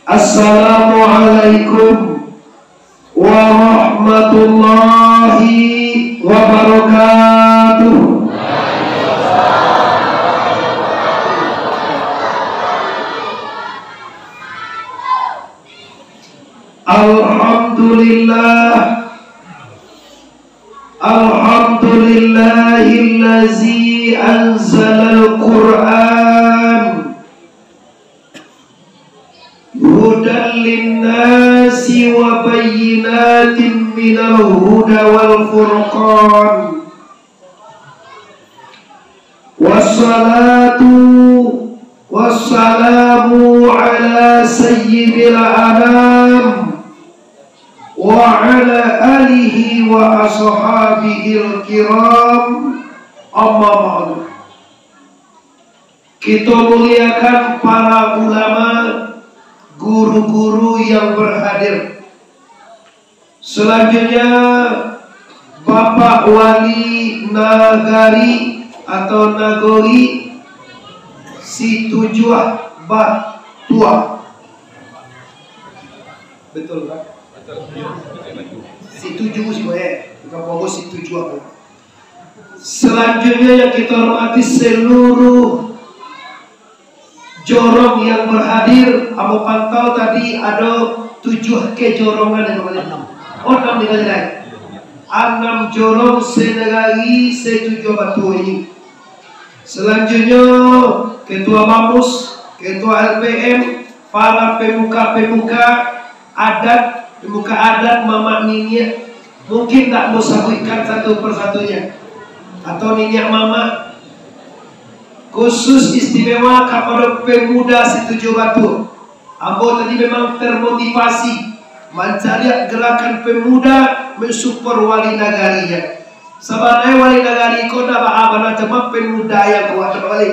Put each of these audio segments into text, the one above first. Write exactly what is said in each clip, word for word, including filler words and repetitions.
Assalamualaikum warahmatullahi wabarakatuh. Alhamdulillah. Alhamdulillahillazi anzalal Qur'an hudan linnasi wa bayyinatin minal huda wal furqan. Wassalatu wassalamu ala sayyidil anam wa ala alihi wa ashabihil kiram, amma ba'du. Kito muliakan para ulama, guru-guru yang berhadir. Selanjutnya, Bapak Wali Nagari atau Nagori Situjuah Batua. Betul, Pak? Situjuah sih, Pak, ya. Bukan pokok Situjuah, Pak. Selanjutnya yang kita hormati seluruh jorong yang berhadir, ambo pantau tadi ado tujuah kejorongan yang kemarin. Enam. Oh, enam di Kalirai. Enam jorong senagari Situjuah Batua ini. Selanjutnya, Ketua Bamus, Ketua L P M, para pemuka-pemuka adat, pemuka adat, mamak niniak, mungkin tak mau sabuikkan satu persatunya, atau niniak mamak, khusus istimewa kapado pemuda Situjuah Batua. Ambo tadi memang termotivasi mancaliak gerakan pemuda mensupport wali nagarinya. Sabananyo wali nagari ko ndak baa bana, cuma pemuda yang kuat, wali.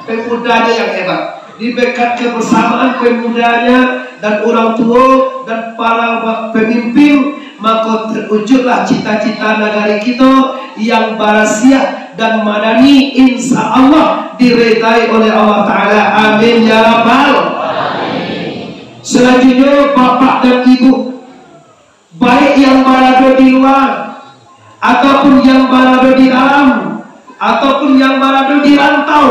Pemudanya yang hebat. Di berkat kebersamaan pemudanya dan urang tuo dan para pemimpin, mako terwujudlah cita-cita nagari kito yang barasiah dan madani, insya Allah diredai oleh Allah Ta'ala. Amin ya Rabbal. Selanjutnya, Bapak dan Ibu, baik yang barado di lua, ataupun yang barado di dalam, ataupun yang barado di rantau,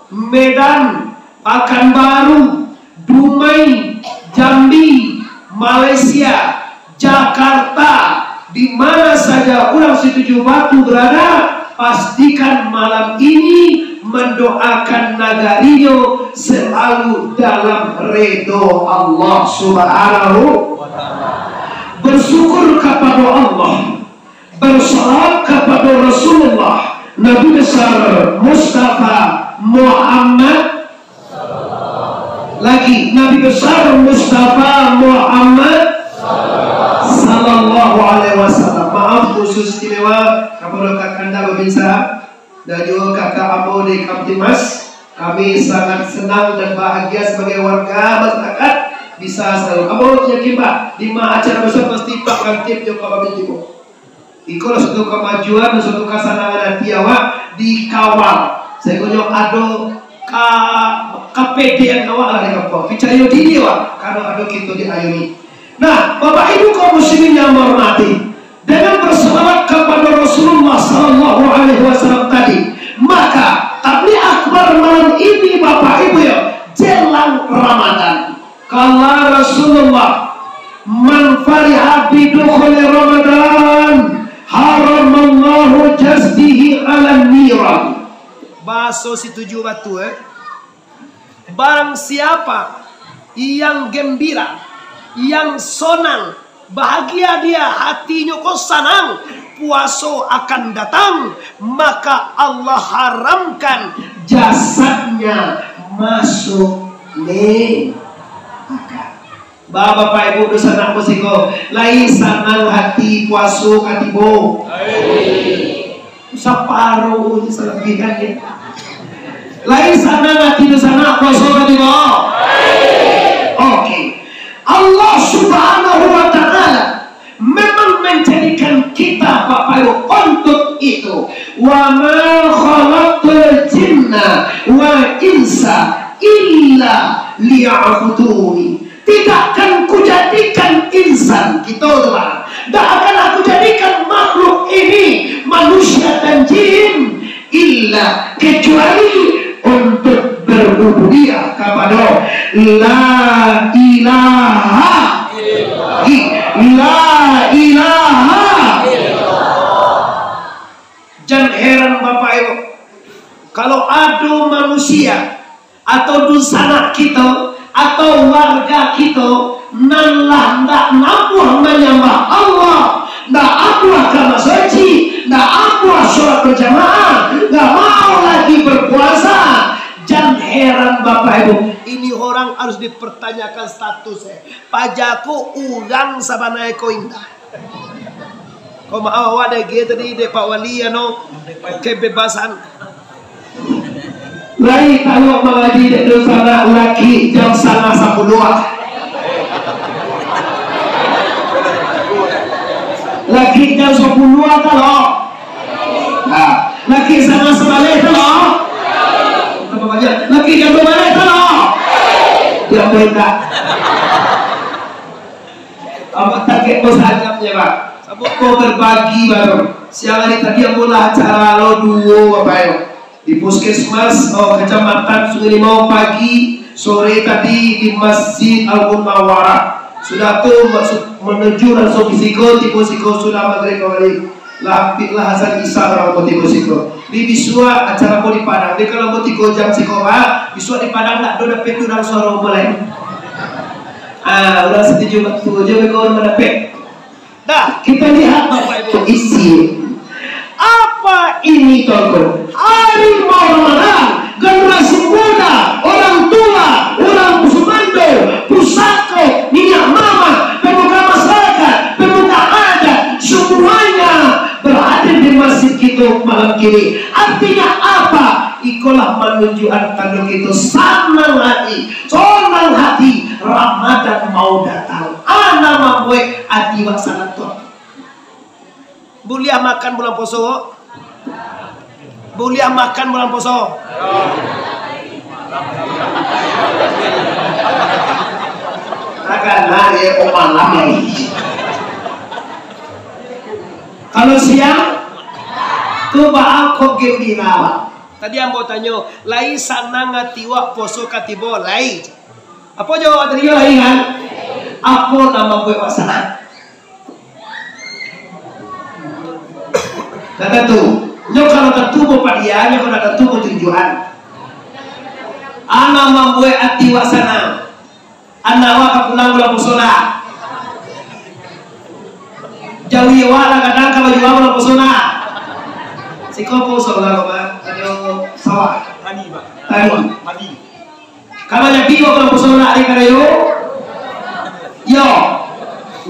Medan, Pakanbaru, Dumai, Jambi, Malaysia, Jakarta, di mana saja urang Situjuah Batu berada, pastikan malam ini mendoakan nagarinyo selalu dalam redo Allah Subhanahu wa Ta'ala. Bersyukur kapado Allah, bersalawat kapado Rasulullah, Nabi Besar Mustafa Muhammad, lagi, Nabi Besar Mustafa Muhammad sallallahu alaihi wasallam. Maaf khusus istimewa kapado kakanda babinsa dan juo kakak ambo di Kamtibmas. Kami sangat senang dan bahagia sebagai warga masyarakat bisa selalu. Ambo yakin, Pak, di ma acara besar pasti Pak Kamtib jo Pak Babin tibo. Ikolah suatu kamajuan dan suatu kasanangan ati awak dikawal. Sainggonyo ado ka-, kapedean awak lah di kampuang. Picayo diri awak, karano ado kito di ayun ini. Nah, Bapak Ibu kaum muslimin yang ambo hormati, dengan bersalawat kapado Rasulullah sallallahu alaihi wasallam tadi, maka tabligh akbar malam ini, Bapak Ibu, ya, jelang Ramadan. Qala Rasulullah, "Man fariha bidukhuli Ramadan, haramallahu jazdihi alan niran." Bahaso Situjuah Batu, eh. Barang siapa yang gembira, yang sonang, bahagia dia, hatinyo ko sanang, puaso akan datang, maka Allah haramkan jasadnya masuk neraka. Ba, Bapak Ibu, dunsanak musiko, lai sanang hati puaso ka tibo? Lai. Saparo je salabihan, ya. Lai sanang hati dunsanak puaso ka tibo? Lai. Oke. Allah Subhanahu wa Ta'ala memang menjadikan kita, Bapak Ibu, untuk itu. "Wa ma khalaqtul jinna wal insa illa liya'buduni." Tidak akan kujadikan insan kito tu, Pak. Tidak akan aku jadikan makhluk ini, manusia dan jin, illa, kecuali untuk berubudiyah kapado La ilaha, La ilaha. Jan heran, Bapak Ibu, kalau ado manusia atau dunsanak kito, atau warga kito, nan lah ndak namuah manyambah Allah, ndak amuah ka masuji, ndak amuah sholat berjamaah, ndak mau lagi berpuasa. Jan heran, Bapak Ibu, ini orang harus dipertanyakan status, eh. Paja ko urang sabananyo ko indak. Ko maaf awak dek gie tadi dek Pak Wali, ano, kebebasan. Lai talok mangaji dek dunsanak, laki jam satangah sapuluah. Laki jam sapuluah talok. Ha, laki satangah sabaleh talok. Tambah banyak. Laki jam duo baleh talok. Diam, indak. Abah takek ko sajamnyo, Pak. Sabab ko berbagi baru. Siang hari tadi ambo lah acara lo duo, Bapak yo. Di puskesmas, oh, Kecamatan Sungai Limau pagi, sore tadi di Masjid Al Munawarah. Sudah tu masuk, menuju langsung di siko, tibo siko sudah maghrib kembali. Lah, lah azan Isya urang ko tibo siko. Di bisuak acara ko di Padang. Jadi kalau ambo tigo jam siko, Pak, bisuak di Padang ndak ado dapek tu urang suaro ambo lai. Ah, urang setuju batua jo beko urang mandapek. Dah, kita lihat, Bapak Ibu, isi. Apa ini, Tuanku? Harimau Ramadan, generasi muda, orang tua, urang sumando, pusako, niniak mamak, pemuka masyarakat, pemuka adat, semuanya berhadir di masjid kito malam kini. Artinya apa? Ikolah manunjuakan tando kito sanang hati, sonang hati, Ramadan mau datang. Ana mambuek ati wak sanang tu. Buliah makan bulan puaso? Buliah makan bulan puaso? Takana dia ko malam hari. Kalau siang, tu baa kok gembira, Pak? Tadi ambo tanyo, lai sanang ati wak puaso ka tibo, lai? Apo jawab tadi, yo, lai, kan? Apo nan mambuek wak sanang? Ndak tantu. Nyo kalau tantu, bapadia, nyo kalau ndak tantu, batunjuakan. Ana mambuek ati wak sanang. Anak awak ka pulang bulan puaso ndak? Jawi awak lah kadang ka bajua bulan puaso ndak? Siko puaso lah, Pak. Ado sawah. Tani, Pak. Tani. Tani. Ka manyapi awak bulan puaso ndak, ari karayo? Yo.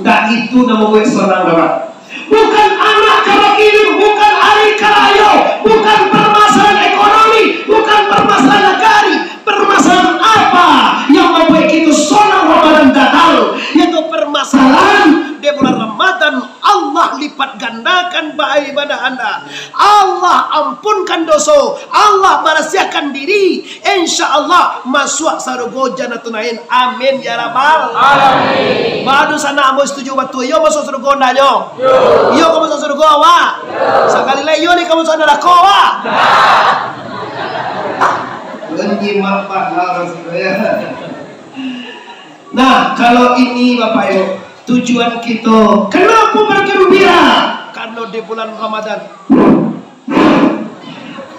Ndak itu namo buek sanang, Pak. Bukan anak ka bakirim, bukan ari karayo, bukan permasalahan ekonomi, bukan permasalahan nagari. Permasalahan apa yang mambuek kito sonang Ramadan datang? Yaitu permasalahan di bulan Ramadan, Allah lipat gandakan pahala ibadah anda. Allah ampunkan doso, Allah barasiahkan diri, insya Allah masuak sarugo Jannatul Naim. Amin ya rabbal alamin. Baru sana ambo setuju batua, iyo masuak sarugo ndak nyo? Iyo. Iyo ka masuak sarugo awak? Iyo. Sakali lai iyo ni ka masuak narako awak? Ndak. Menyimak pahala, saudara. Nah, kalau ini, Bapak Ibu, tujuan kito, kenapa bergembira? Karena di bulan Ramadan.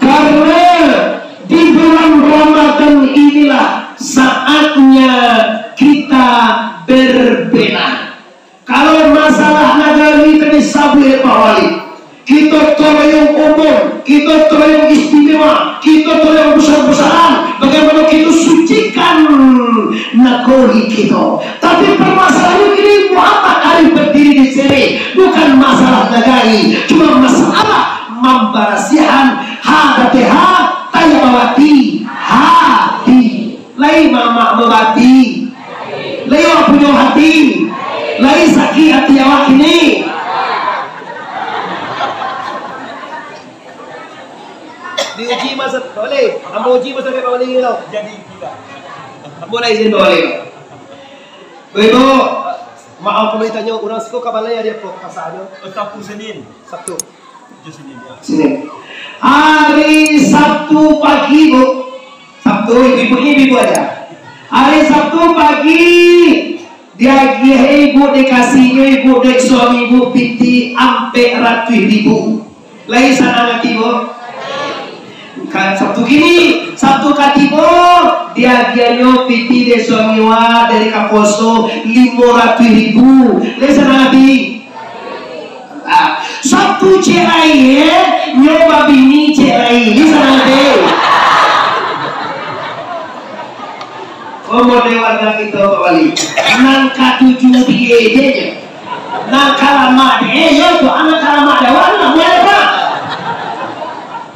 Karena di bulan Ramadan inilah saatnya kita berbenah. Kalau masalah nagari tadi sabuik Pak Wali, kito tolong umum, kito tolong istimewa, kito tolong besar-besaran, bagaimana kito sucikan nagari kito. Tapi permasalahan ini Muhammad Arif berdiri di sini, bukan masalah nagari, cuma masalah mambarasihan ha, Fatihah, tayamam ati, hati. Lai mamak mabati. Lai awak punyo hati. Lai sakik ati awak kini. Diuji masa, Pak Wali. Ambo uji masa Pak Wali ni tau. Jadi tidak. Ambo lah izin Pak Wali. Ibu, maaf kalau ditanyo, urang siko ka balai ari apo pasanyo? Sabtu, Senin. Sabtu. Sabtu, Senin, ya. Senin. Hari Sabtu pagi, Bu. Sabtu, ibu-ibu ni ibu-ibu aja. Hari Sabtu pagi, diagiah ibu, dikasihnyo ibu dek suami ibu pitih ampek ratuih ribu. Lai sanang ati, Bu? Kan Sabtu kini, Sabtu ka tibo, diagiahnyo pitih dek suami wak dari ka poso limo ratuih ribu. Lai sanang ati? Ah, Sabtu cek lai, eh, nyo babini cek lai. Lai sanang ati? Oh, model warga kito, Pak Wali. Nan katuju di ejenyo. Nan ka lamak di, eh, yo tu, nan ka lamak di awak tu, nak buat apo?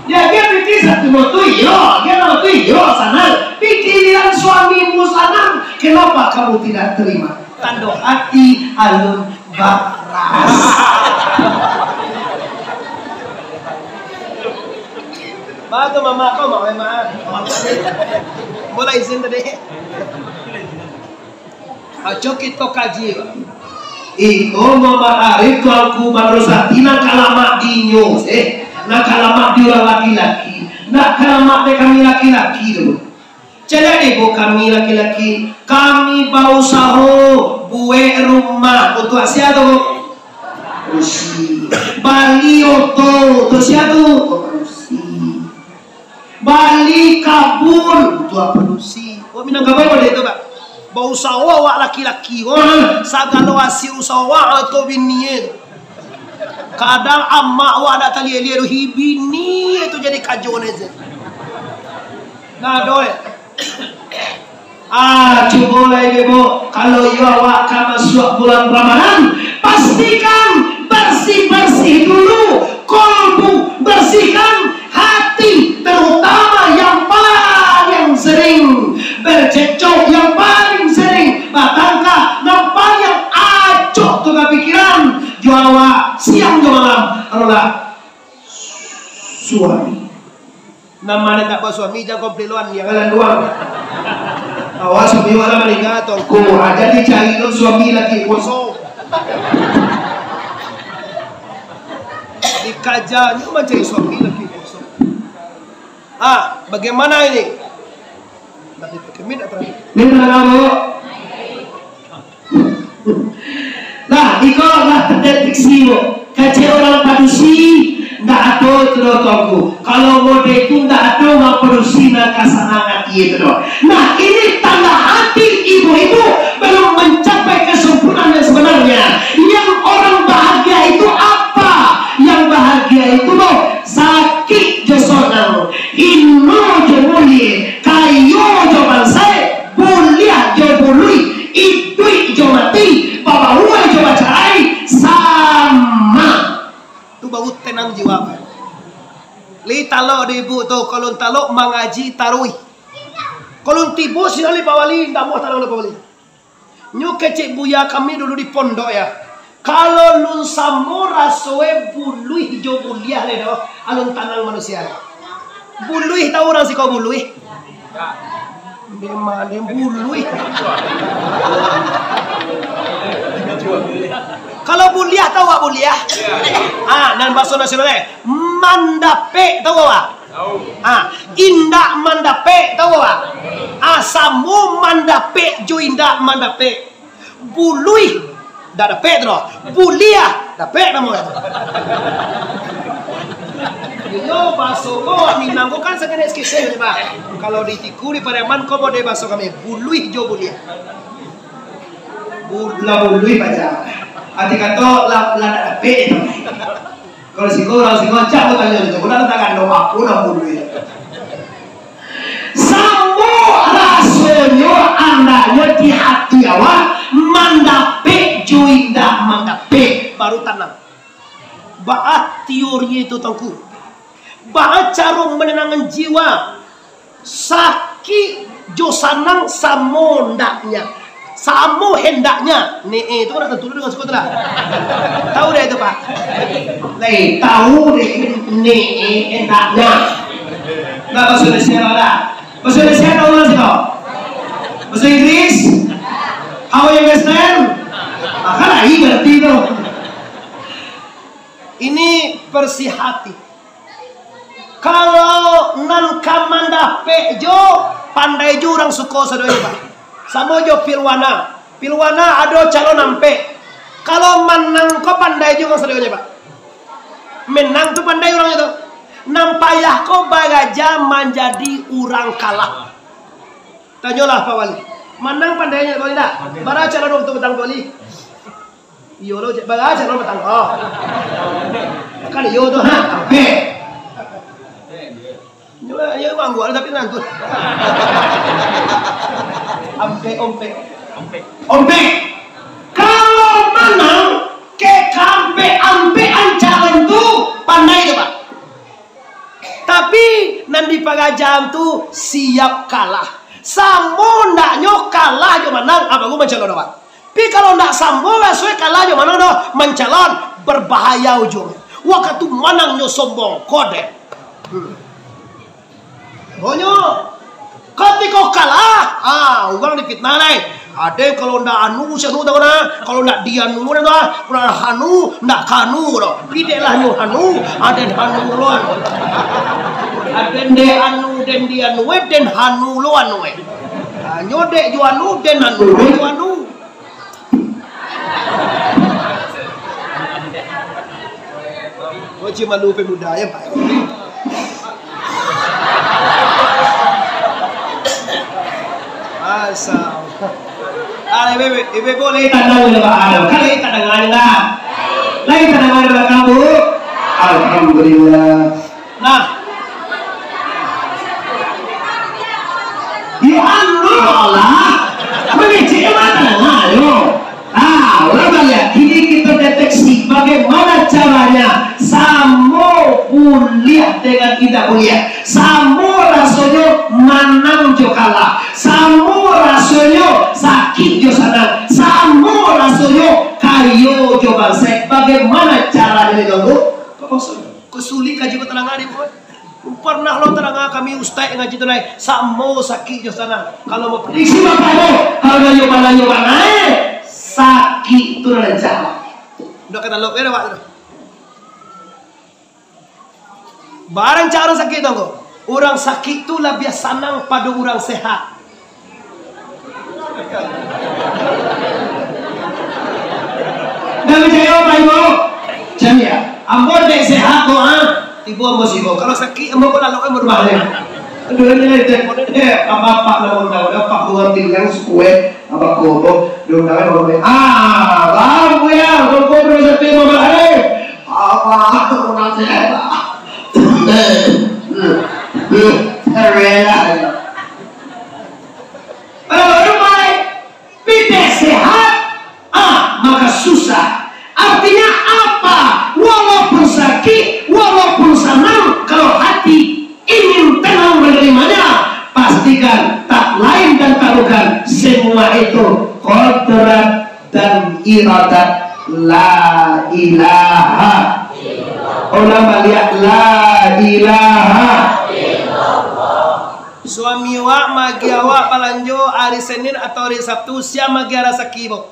Ya, dia pikir satu motu, iyo, dia motu, iyo, sanang. Pikiran suamimu sanang, kenapa kamu tidak terima? Tando ati alun baras. Bagus, Mama, kau mau, Mama. Boleh izin tadi? Aco kito kaji, Pak. Iko Muhammad Arif, Tuanku Badrul Sakti, nan ka lamak di inyo, eh, nan ka lamak di urang laki-laki, nan ka lamak dek kami laki-laki tu. Caliak dek ibu kami laki-laki, kami bausaho buek rumah untuak sia tu? Padusi. Bali oto untuak sia tu? Padusi. Bali kabun untuak padusi. Wak Minangkabau model tu, Pak. Bausaho awak laki-laki, wah, sagalo hasil usaho awak atau bini e tu. Kadang amak awak dak taliek-liek tu, hi bini e tu jadi kajo ne je. Nah, doh, eh. Ah, cubo lai, Ibu. Kalau iyo awak ka masuak bulan Ramadan, pastikan barsih-barsih dulu kolbu, bersihkan hati, terutama yang paling sering bercekcok, yang paling sering batangka, nan paling acok tu kapikiran jo awak siang jo malam adalah suami. Nan ma nan tak basuami, jan komplain lo, aniang lah duang. Awas, suami awak lah maningga, Tuangku. Aja dicari lo suami laki kosong. Dikajanyo mancari suami laki kosong. Ah, bagaimana ini? Nak dipakai mic atau? Ini tangan kamu. Nah, iko lah terdeteksi, Bu. Kecek urang padusi, ndak ado tu doh, Tuangku. Kalau model tu ndak ado urang padusi nan ka sanang ati tu doh. Nah, ini tanda hati ibu-ibu belum mencapai kesempurnaan yang sebenarnya. Yang orang bahagia itu apa? Yang bahagia itu, Bu, sakik jo sanang, hino jo mulie, kayo jo bansaik, buliah jo buluih, iduik jo mati, babaua jo bacarai, sama. Tu baru tenang jiwa. Lai talok dek ibu tu, kalau talok mangaji taruih. Kalau tibo sinan lai Pak Wali, indak amuah tanang lai Pak Wali. Nyo kecek buya kami dulu di pondok, ya. Kalau lun samo raso e buluih jo buliah lai doh, alun tanang manusia. Buluih, tahu urang siko buluih? Memang ado buluih. Kalau buliah, tahu awak buliah? Ah, nan bahaso nasional e, mandapek, tahu awak? Ah, indak mandapek, tahu awak? Ah, samo mandapek jo indak mandapek. Buluih, dak dapek tu doh. Buliah, dapek namo tu. Iyo, bahaso ko, Minang ko kan saketek-saketek, Pak. Kalau di Tiku, di Pariaman, ko model bahaso kami, buluih jo buliah. Bu-, lah buluih paja. Arti kato, lah, lah dak dapek. Kalau siko, urang siko, cak batanyo tu, urang tangan lo, apo lah buluih. Samo rasonyo andaknyo di hati awak, mandapek jo indak mandapek, baru tanang. Baa teori itu, Tuangku? Baa caro mananangan jiwa? Sakik jo sanang samo ndaknya. Samo hendaknya. Ne-e tu kan tantu dengan suku tu lah. Tahu dah itu, Pak? Lai, tahu deh, ne-e hendaknya. Nggak bahasa Indonesia lah. Bahasa Indonesia tahu lah sih, tahu? Bahasa Inggris? How Oh, yang Western. Maka lain berarti tu. Ini bersih hati. Kalau nan ka mandapek jo, pandai jo urang suko sadonyo, Pak. Samo jo pilwana. Pilwana ado calon ampek. Kalau manang ko pandai jo urang sadonyo, Pak. Menang tu pandai urang itu. Nan payah ko baraja manjadi urang kalah. Tanyolah Pak Wali. Manang pandainyo, Pak Wali, ndak? Bara calon waktu batangko, Pak Wali? Iyo lo, cek, bara calon batangko. Kan iyo tu, ha, ampek. Iyo lah, iyo mangguak tapi nantu. Ampek, ompek. Ompek. Kalau manang, ke kampek, ampek an calon tu, pandai tu, Pak. Tapi, nan di parajaan tu siap kalah. Samo ndaknyo kalah jo manang, ah, baru mancalon awak. Tapi kalau ndak samo raso kalah jo manang doh, mancalon, berbahaya ujungnyo. Wakatu manangnyo sombong, kodek. Hmm. Pokoknyo, katiko kalah, ah, urang difitnah lai. Aden kalau ndak anu, si anu tahu nah. Kalau ndak dianu, nah, kalau ndak anu, ndak kanu, doh. Pidek lah nyo anu, aden anu lo. Aden dek anu, den dianu, eh, den anu lo anu, eh. Ah, nyo dek jo anu, den anu lo jo anu. Kau cuma lupa muda ya, Pak. Masa. Ah, ibu, ibu, ibu, boleh tanda dulu, Pak. Aduh, kan lagi tanda tangan lah. Lagi tanda tangan di belakang, Bu. Alhamdulillah. Nah. Ya Allah, Allah. Mengecek mata, nah, yo. Ah, urang baliak. Kini kita deteksi bagaimana caranya samo buliah dengan indak buliah. Samo rasonyo manang jo kalah. Samo rasonyo sakik jo sanang. Samo rasonyo kayo jo bansaik. Bagaimana caranya, Ganggu? Kok maksudnya? Kok sulik kaji ko tadanga, dek, bukan? Pernah lo tadanga kami ustaz ngaji tu lai, samo sakik jo sanang. Kalau mau prediksi bapak tu, kalau nyo bana, nyo bana, eh, sakik tu lah jalan. Udah kata lo, ya, Pak, tu. Barang cak urang sakik tu, ko. Urang sakik tu labiah sanang pado urang sehat. Ndak picayo, Pak Ibu? Cam ya, ambo dek sehat ko, ha? Tibo ambo siko. Kalau sakik, ambo ko lalok ambo rumah ni. Aduh, ini, ini, ini, apa-apa lah, ambo tahu. Apa kurang bilang, sukue, apa kobo, diundang ambo rumah. Ah, bang, ya, kau ko rumah sakit, ambo balik. Apa, kurang sehat, Pak? Terbelah, ya. Kalau rumah, Pidek sehat, ah, maka susah. Artinya apa? Walaupun sakit, walaupun sanang, kalau hati ingin tenang menerimanya, pastikan tak lain dan tak bukan, semua itu kodrat dan iradat la ilaha. Ulang baliak, la ilaha. Suami awak maagiah awak balanjo ari Senin atau ari Sabtu, sia maagiah rasaki, bo?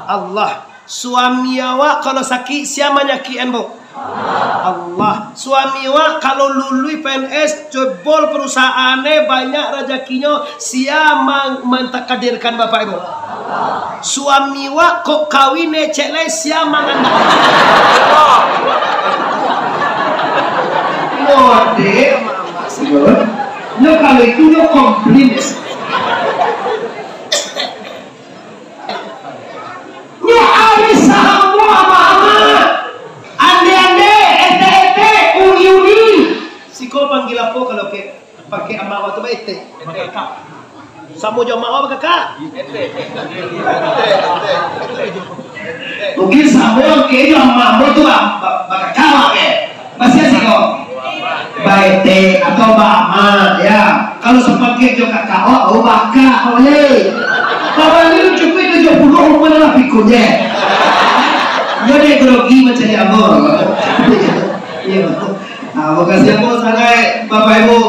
Allah. Suami awak kalau sakik, sia manyakikan, bo? Allah. Suami awak kalau luluih P N S, jebol perusahaannyo banyak rajakinyo, sia mang-, mentakadirkan, Bapak Ibu? Suami awak kok kawin, eh, cek lai, sia mangandak? Model amak-amak sih, bo. Nyo kalau itu nyo komplain, ya. Nyo ari samo ama-ama, ande-ande, ete-ete, uni-uni. Siko panggil apo kalau ke, pakai ama awak tu, ba ete? Samo jo ama awak bakakak. Mungkin samo ke jo ama awak tu, ba, ba, bakakak awak ke. Masih asik ko? Baete atau baama, ya. Kalau sapangkek jo kakak awak, oh, bakak, oh, ye. Bapak ni cukup tujuh puluh, umur lah pikunye. Yo deh, grogi macam ni, Abah. Iya. Nah, makasih, Abah, sangat, Bapak Ibu.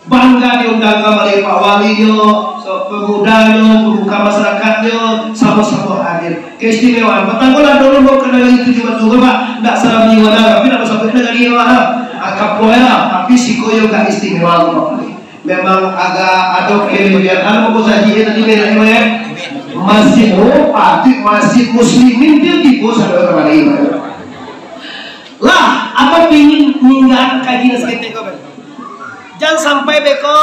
Bangga diundang kembali Pak Wali, yo. Pemudanyo, pemuka masarakatnyo, samo-samo hadir. Keistimewaan. Patang ko lah dulu mau kenal itu juga tu, Pak. Ndak salah beli warna, tapi ndak basabut dengan dia, Pak. Ah, kapoe lah, tapi siko yo gak istimewa, Pak. Memang agak ado kelebihan. Anu, Pak Haji, eh, tadi merah, eh, eh. Masjid, oh, patut masjid muslimin tu tipu sampai kamari, Pak. Lah, ambo pingin ninggakan kaji nan saketek ko, Bang. Jan sampai beko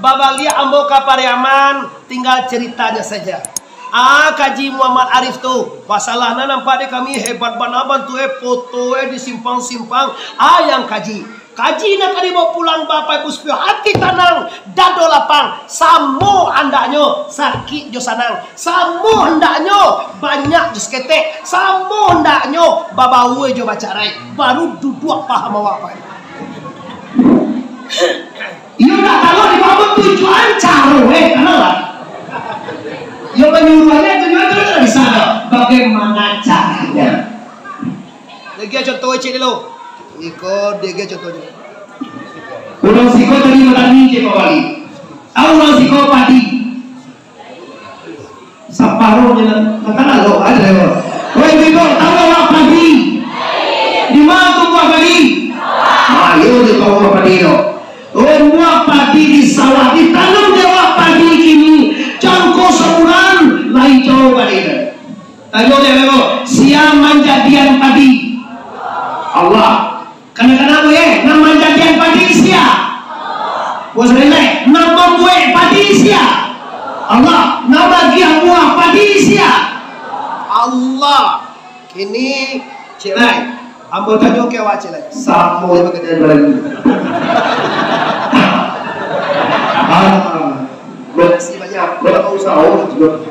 babaliak ambo ka Pariaman, tinggal ceritanya saja. Ah, Kaji Muhammad Arif tu, masalah nan nampak dek kami hebat bana bantu eh, foto eh di simpang-simpang. Ah, yang kaji. Kaji nan ka dibawa pulang Bapak Ibu Supio, hati tanang, dado lapang, samo andaknyo sakik jo sanang. Samo hendaknyo banyak jo saketek, samo hendaknyo babaua jo bacarai, baru duduak paham awak, Pak. Iyo, ndak tahu di bawah tujuan caro, eh, kenal lah. Iyo, penyuluhannya tujuan tu dari sana. Bagaimana caranya? Lagi contoh cik dulu. Iko dia contoh dulu. Urang siko tadi batani je Pak Wali. Tahu urang siko padi. Saparuh je lah. Makan lalu aja ya. Woi, Bibor, tahu awak padi? Di mana tumbuah padi? Ayo dia tahu awak padi tu. Oh, buah padi di sawah, ditanam dia awak padi kini. Jangko sabulan, lai jauh padi tu. Tanyo dia, Bibor, sia manjadian padi? Allah. Kadang-kadang, eh, nan manjadian padi sia? Bos Rene, nan mambuek padi sia? Allah. Nan bagiah buah padi sia? Allah. Kini, Cik Lai, ambo tanyo ka awak, Cik Lai. Samo je pakai jalan lagi. Ah, makasih banyak. Kalau mau usaha, oh, juga.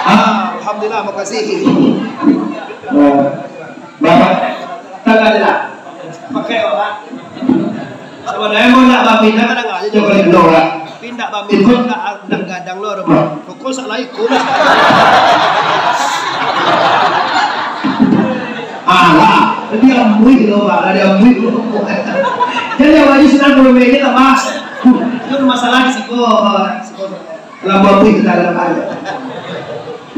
Ah, alhamdulillah, makasih. Nah. Bapak, tangah je lah. Pakai, Bapak. Sabananyo mun ndak bamin, kan tangah je. Coba dulu lah. Tapi ndak bamin, ndak, ndak gadang lo, rumah. Koko salah ikut. Alah, dia amui lo, Pak. Dia amui lo. Jadi, awak ni senang kalau mainnya tak, Mas. Itu masalah di siko, siko. Kalau amui kita dalam aja.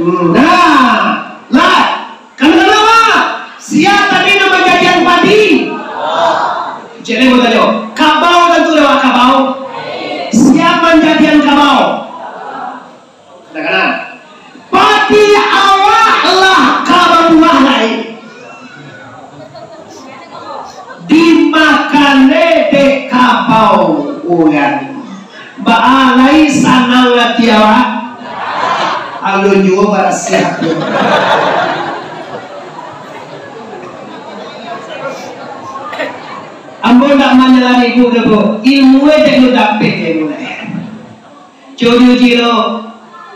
Hmm, nah, lah. Kanapa? Sia tadi nan manjadian padi? Cek lai batanyo, kabau tantu lewat kabau. Sia manjadian kabau? Kadang-kadang. Padi awak lah ka babuah lai. Dimakan dek kabau urang. Baa lai sanang ati awak? Alun juo barasiah tu. Ambo ndak manyalahi ibu doh, Bu. Ilmu e dek lu dapek, ilmu e. Cubo diuji lo.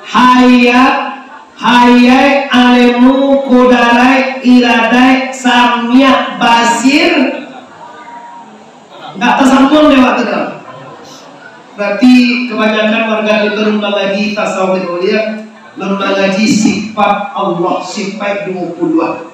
Hayat, hayat, alemu, kudarat, iradat, samiak, basir. Ndak tasambuang dek waktu tu. Berarti kebanyakan warga kita lun mangaji tasawuf dek ulil, lun mangaji sifat Allah, sifat duo puluah.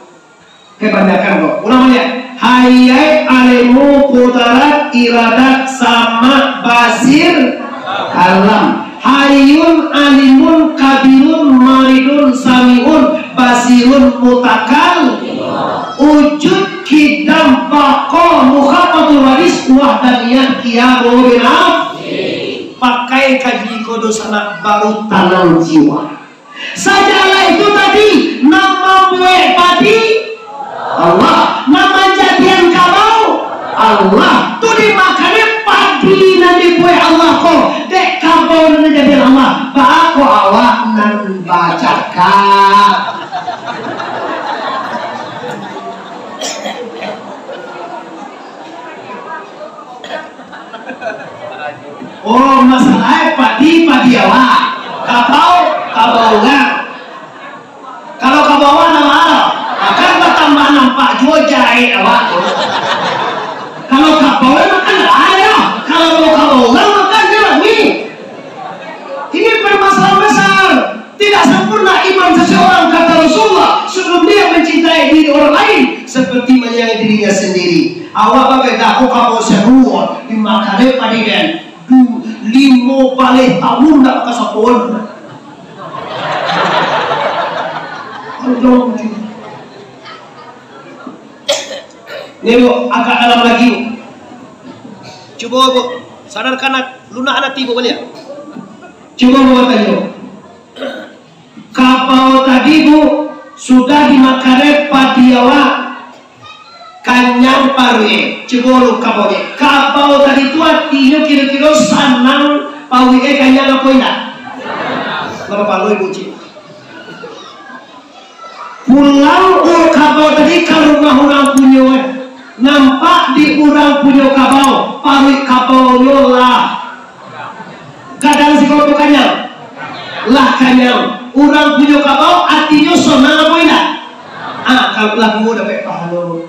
Kebanyakan tu. Ulang baliak. Hayat, alemu, kudarat, iradat, samak, basir, alam. Hayyun, alimun, kabirun, maridun, samiun, basirun, mutakal. Wujud, kidam, baqa, mukhafatul waris, wahdaniyat, qiyam, binaf. Pakai kaji ko doh sanak, baru tanang jiwa. Sajalah itu tadi, nan mambuek padi Allah, nan manjadian kabau Allah. Tu dimakannyo padi nan dibuek Allah ko, dek kabau nan dijadian Allah. Baa ko awak nan bacakak? Oh, masalah e padi, padi awak. Kabau, kabau urang. Kalau kabau awak, ndak baa lo. Akan batambah nampak juo jaek awak tu. Kalau kabau e makan, ndak baa lo. Kalau kabau urang makan, nyo lah ni. Ini permasalahan besar. Tidak sempurna iman seseorang, kata Rasulullah, sebelum dia mencintai diri orang lain seperti menyayangi dirinya sendiri. Awak babeda, ko kabau sabuah, dimakan dek padi den. Du-, Limo baleh tahun ndak bakasapoan. Ni, Bu, agak dalam lagi, Bu. Cubo, Bu, sadarkan at-, lunak ati, Bu, baliak. Cubo, Bu, batanyo. Kabau tadi, Bu, sudah dimakan padi awak, kanyang paruik. Cubo lu kabau ni. Kabau tadi tu atinyo kiro-kiro sanang, paruik kanyang apo indak? Lah bapalo ibu cik. Pulang kabau tadi ka rumah urang punyo, eh. Nampak di urang punyo kabau, paruik kabaunyo lah. Gadang siko tu kanyang. Lah kanyang. Urang punyo kabau, atinyo sonang apo indak? Ah, kalau lah duo dapek pahalo.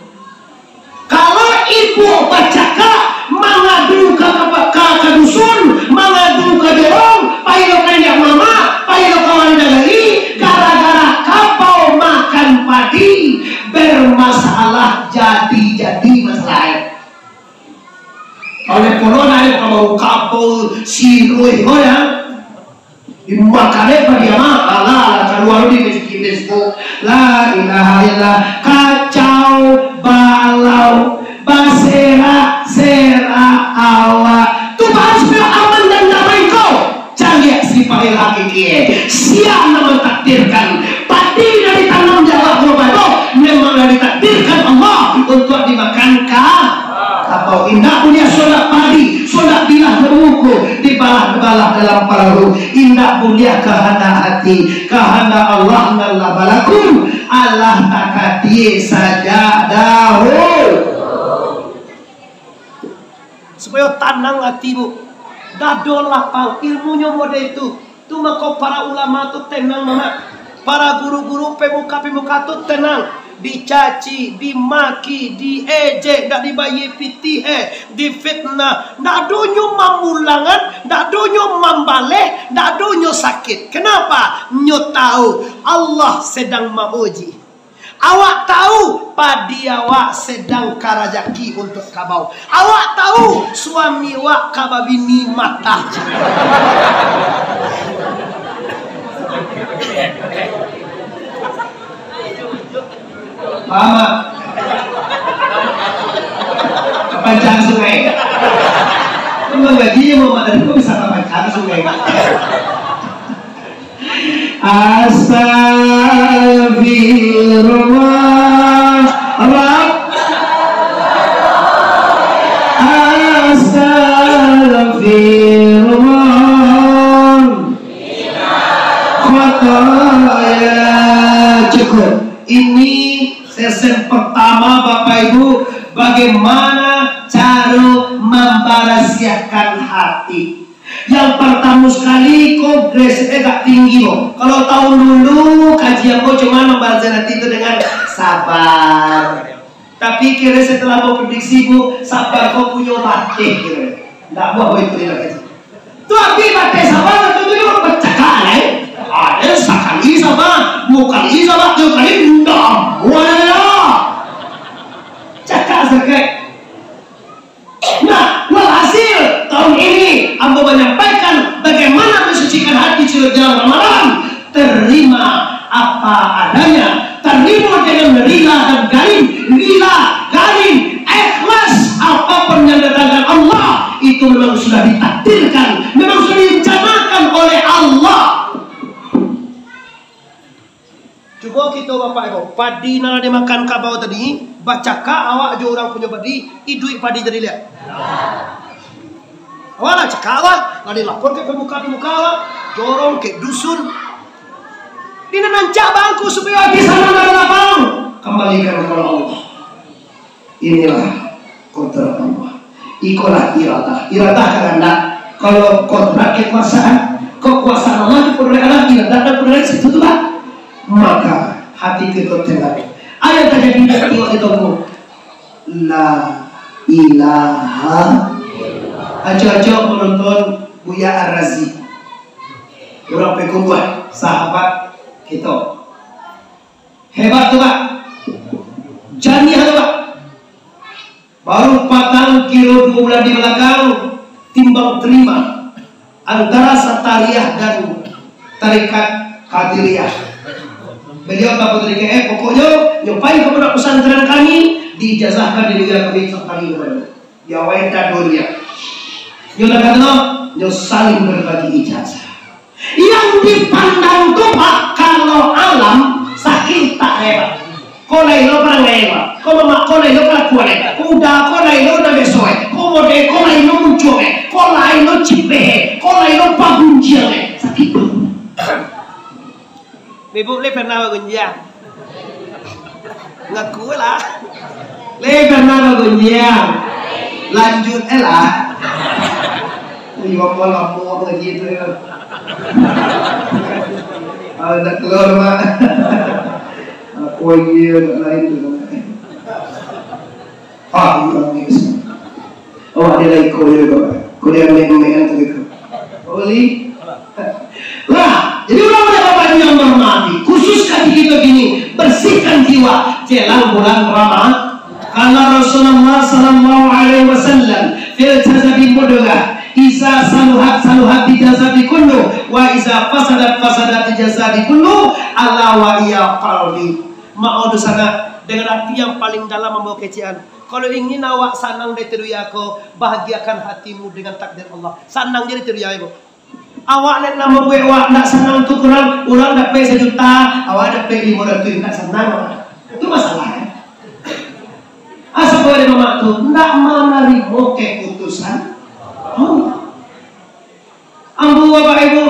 Kalau ibu bacakak, mangadu ka, ka, ka, ka dusun, mangadu ka jorong, pai lo ka indak mamak, pai lo ka wali nagari, gara-gara kabau makan padi, bermasalah jadi-jadi masalah. Oleh corona, kabau-kabau siruih ko, ya. Dimakan dek padi mah, alah, alah, kalua di Facebook. La ilaha illallah, kacau balau, baserak-serak awak. Tu baru sudah aman dan damai ko. Caliak si fa'il hakiki, eh. Sia nan mantakdirkan. Padi nan ditanam di awak korban tu, memang lah ditakdirkan Allah untuak dimakan ka-, kabau. Indak buliah solat padi, solat bilah jo buku, dibalah-balah dalam parahu. Indak buliah kahandak hati, kahandak Allah nan lah balaku, alah takadie sajak dahulu. Supayo tanang ati, Bu. Dado lapang, ilmunyo model itu. Tu mako para ulama tu tenang, Mamak. Para guru-guru, pemuka-pemuka tu tenang. Dicaci, dimaki, diejek, ndak dibayie pitih, eh, difitnah. Ndak ado nyo mamulangan, ndak ado nyo mambaleh, ndak ado nyo sakik. Kenapa? Nyo tahu Allah sedang mauji. Awak tahu, padi awak sedang karajaki untuak kabau. Awak tahu, suami awak ka babini matah. Paham, Mak? Kapancang sungai. Memang gaji Muhammad tadi kok bisa kapancang sungai? Astagfirullah, Rab-, astagfirullah. Khotoya. Cukup. Ini sesi pertama, Bapak Ibu, bagaimana cara membersiahkan hati. Yang pertama sekali, ko gresik agak tinggi, ko. Kalau tahun dulu, kajian ko cuma membaca nanti itu dengan sabar. Tapi kira setelah ko prediksi, Bu, sabar ko punyo bateh, kira. Ndak buah, Bu, itu, ya. Tu, tapi bateh sabar, tu, tu, tu, pecah, eh. Ada sakali sabar, dua kali sabar, tiga kali, ndak buah, ya. Cakak sakit. Nah, walhasil, tahun ini ambo manyampaikan bagaimana mansucikan hati di jelang Ramadan. Terima apa adanya, terima dengan rila dan garing, rila, garing, ikhlas, apapun yang datangkan Allah, itu memang sudah ditakdirkan, memang sudah direncanakan oleh Allah. Cubo kito, Bapak Ibu, padi nan lah dimakan kabau tadi, bacakak awak jo urang punyo padi, iduik padi tadi, liak. Awak lah cakak awak, lah dilapor ka pemuka-pemuka awak, jorong ka dusun. Di nan rancak bangku supayo ati sanang dalam lapang, kambalikan kapado Allah. Inilah kodrat Allah. Ikolah iradah. Iradah kahandak. Kalau kodrat kekuasaan, kekuasaan Allah di kodrat Allah, iradah dan kodrat situ tu lah. Maka hati kito tenang. Ayo tajadi hati kito tu. La ilaha. Acok-acok menonton Buya Ar-Razi. Urang Payakumbuah, sahabat kito. Hebat tu, Pak. Janiah tu, Pak. Baru patang kiro duo bulan di balakang, timbang tarima. antara Satariah dan Tarekat Qadiriyah. Beliau tahu tarekat, eh, pokoknyo, nyo pai ka pondok pesantren kami, diijazahkan di dunia kami, Satariah. Di awal dah dunia. Nyo dah kata, nyo saling berbagi ijazah. Yang dipandang tu, Pak, kalau alam, sakik tak hebat. Ko lain lo parangai, Pak. Ko mamak ko lain lo kalakuan, eh. Ko uda ko lain lo nan biaso, eh. Ko model ko lain lo muncuang, eh. Ko lain lo cipeh, eh. Ko lain lo pagunjiang, eh. Sakik tu. Ibu le pernah bagunjiang? Ngaku lah. Le pernah bagunjiang. Lanjut eh lah. Iyo, apa lamo lagi tu ya. Ah, nak keluar, Mak. Aku lagi nak lain tu. Ah, iyo, iyo. Oh, ada lagi koyo, Bapak. Koyo yang main-main tu gitu. Oli. Lah, jadi urang-urang Bapak Ibu yang berhormati, khusus ka kito kini, bersihkan jiwa jelang bulan Ramadan. Karena Rasulullah sallallahu alaihi wasallam, "Fil jasadi mudghah, iza saluhat saluhat jasadi kullu, wa iza fasadat fasadat jasadi kullu, ala wa iya qalbi." Mako dunsanak, dengan hati yang paling dalam mambawa kecek an. Kalau ingin awak sanang dari dunia ko, bahagiakan hatimu dengan takdir Allah. Sanang jadi dunia ko. Awak nak, nak mambuek awak ndak sanang tu kurang, urang dapek sajuta, awak dapek limo ratuih, ndak sanang awak. Itu masalah, kan? Asa kau ada mamak tu, ndak manarimo keputusan Allah. Ambo, Bapak Ibu,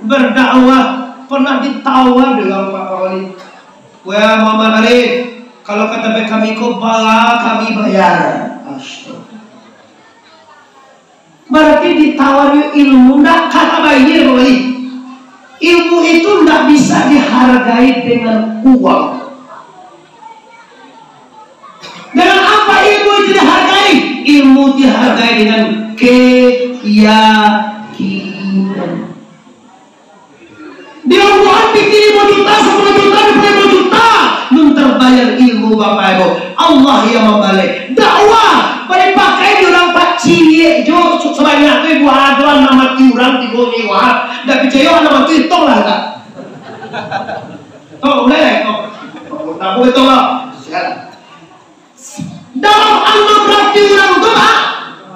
berdakwah, pernah ditawar dengan Pak Wali. "Wah, Muhammad Arif, kalau ka tampek kami ko, bara kami bayar?" Astaga. Berarti ditawarnyo ilmu, ndak ka tabayar, Pak Wali. Ilmu itu ndak bisa dihargai dengan uang. Dengan apa ilmu itu dihargai? Ilmu dihargai dengan keyakinan. Di Al-Quran pitih limo juta, sapuluah juta, duo puluah limo juta, alun terbayar ilmu Bapak Ibu. Allah yang mambaleh. Dakwah, pai pakai di urang pacik jo, sabanyak tu ibu ado anak mati urang tibo nyiwa. Ndak picayo anak mati, tong lah, tak? Tong, boleh, tong. Tong, tak boleh, tong lah. Siap. Dalam amal berarti urang tu, Pak,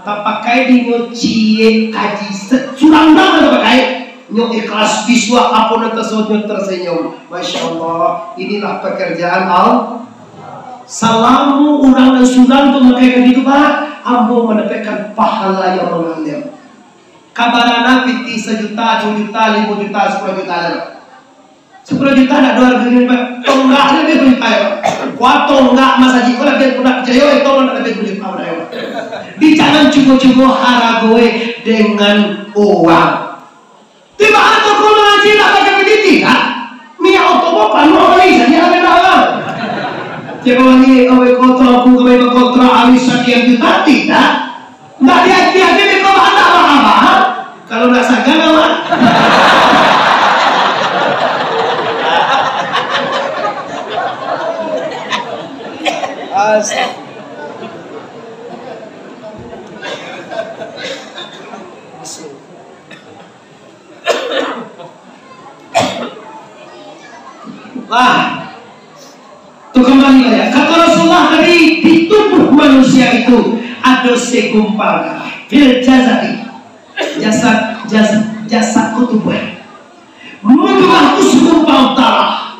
tapakai di nyo ciek kaji se-, surang urang lah tapakai. Nyo ikhlas bisuak, apo nan taso nyo tersenyum. Masya Allah, inilah pekerjaan Allah. Salamo urang nan surang tu makai kaji tu, Pak, ambo mandapekkan pahala yang mangalir. Kabarana pitih sajuta, duo juta, limo juta, sapuluah juta ado. Sapuluah juta ndak ado hargonyo, Pak. Tonggak nyo labiah sapuluah juta, yo, Pak. Kua tonggak masajik ko labiah, ndak picayo, eh, tonggak ndak labiah sapuluah juta, Pak. Di jangan cubo-cubo haragoe dengan uang. Tibo atau ko mangaji ndak pakai pitih, Pak. Minyak oto ko panuah kali, jadi ada dah, Pak. Cek Wali, awak kontrak, aku kami berkontrak habis sekian juta, tidak. Ndak diagiah dek ko, ndak baa-baa. Kalau ndak sagan awak. As- Lah, tu kembali baliak. Kata Rasulullah tadi, di tubuh manusia itu ado segumpal darah. Fil jasadi. Jasad, jasad, jasad ko tubuh. Mudghah tu segumpal darah.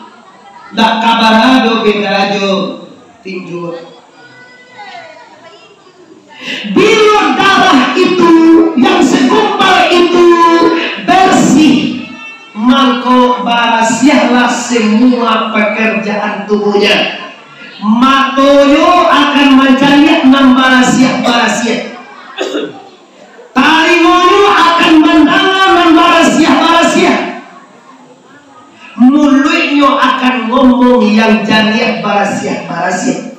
Ndak ka bara do beda jo tinju. Bilo darah itu, yang segumpal itu, bersih, mangko barasiahlah semua pekerjaan tubuhnya. Matonyo akan mancaliak nan barasiah-barasiah. Talingonyo akan mandanga nan barasiah-barasiah. Muluiknyo akan ngomong yang janiah barasiah-barasiah,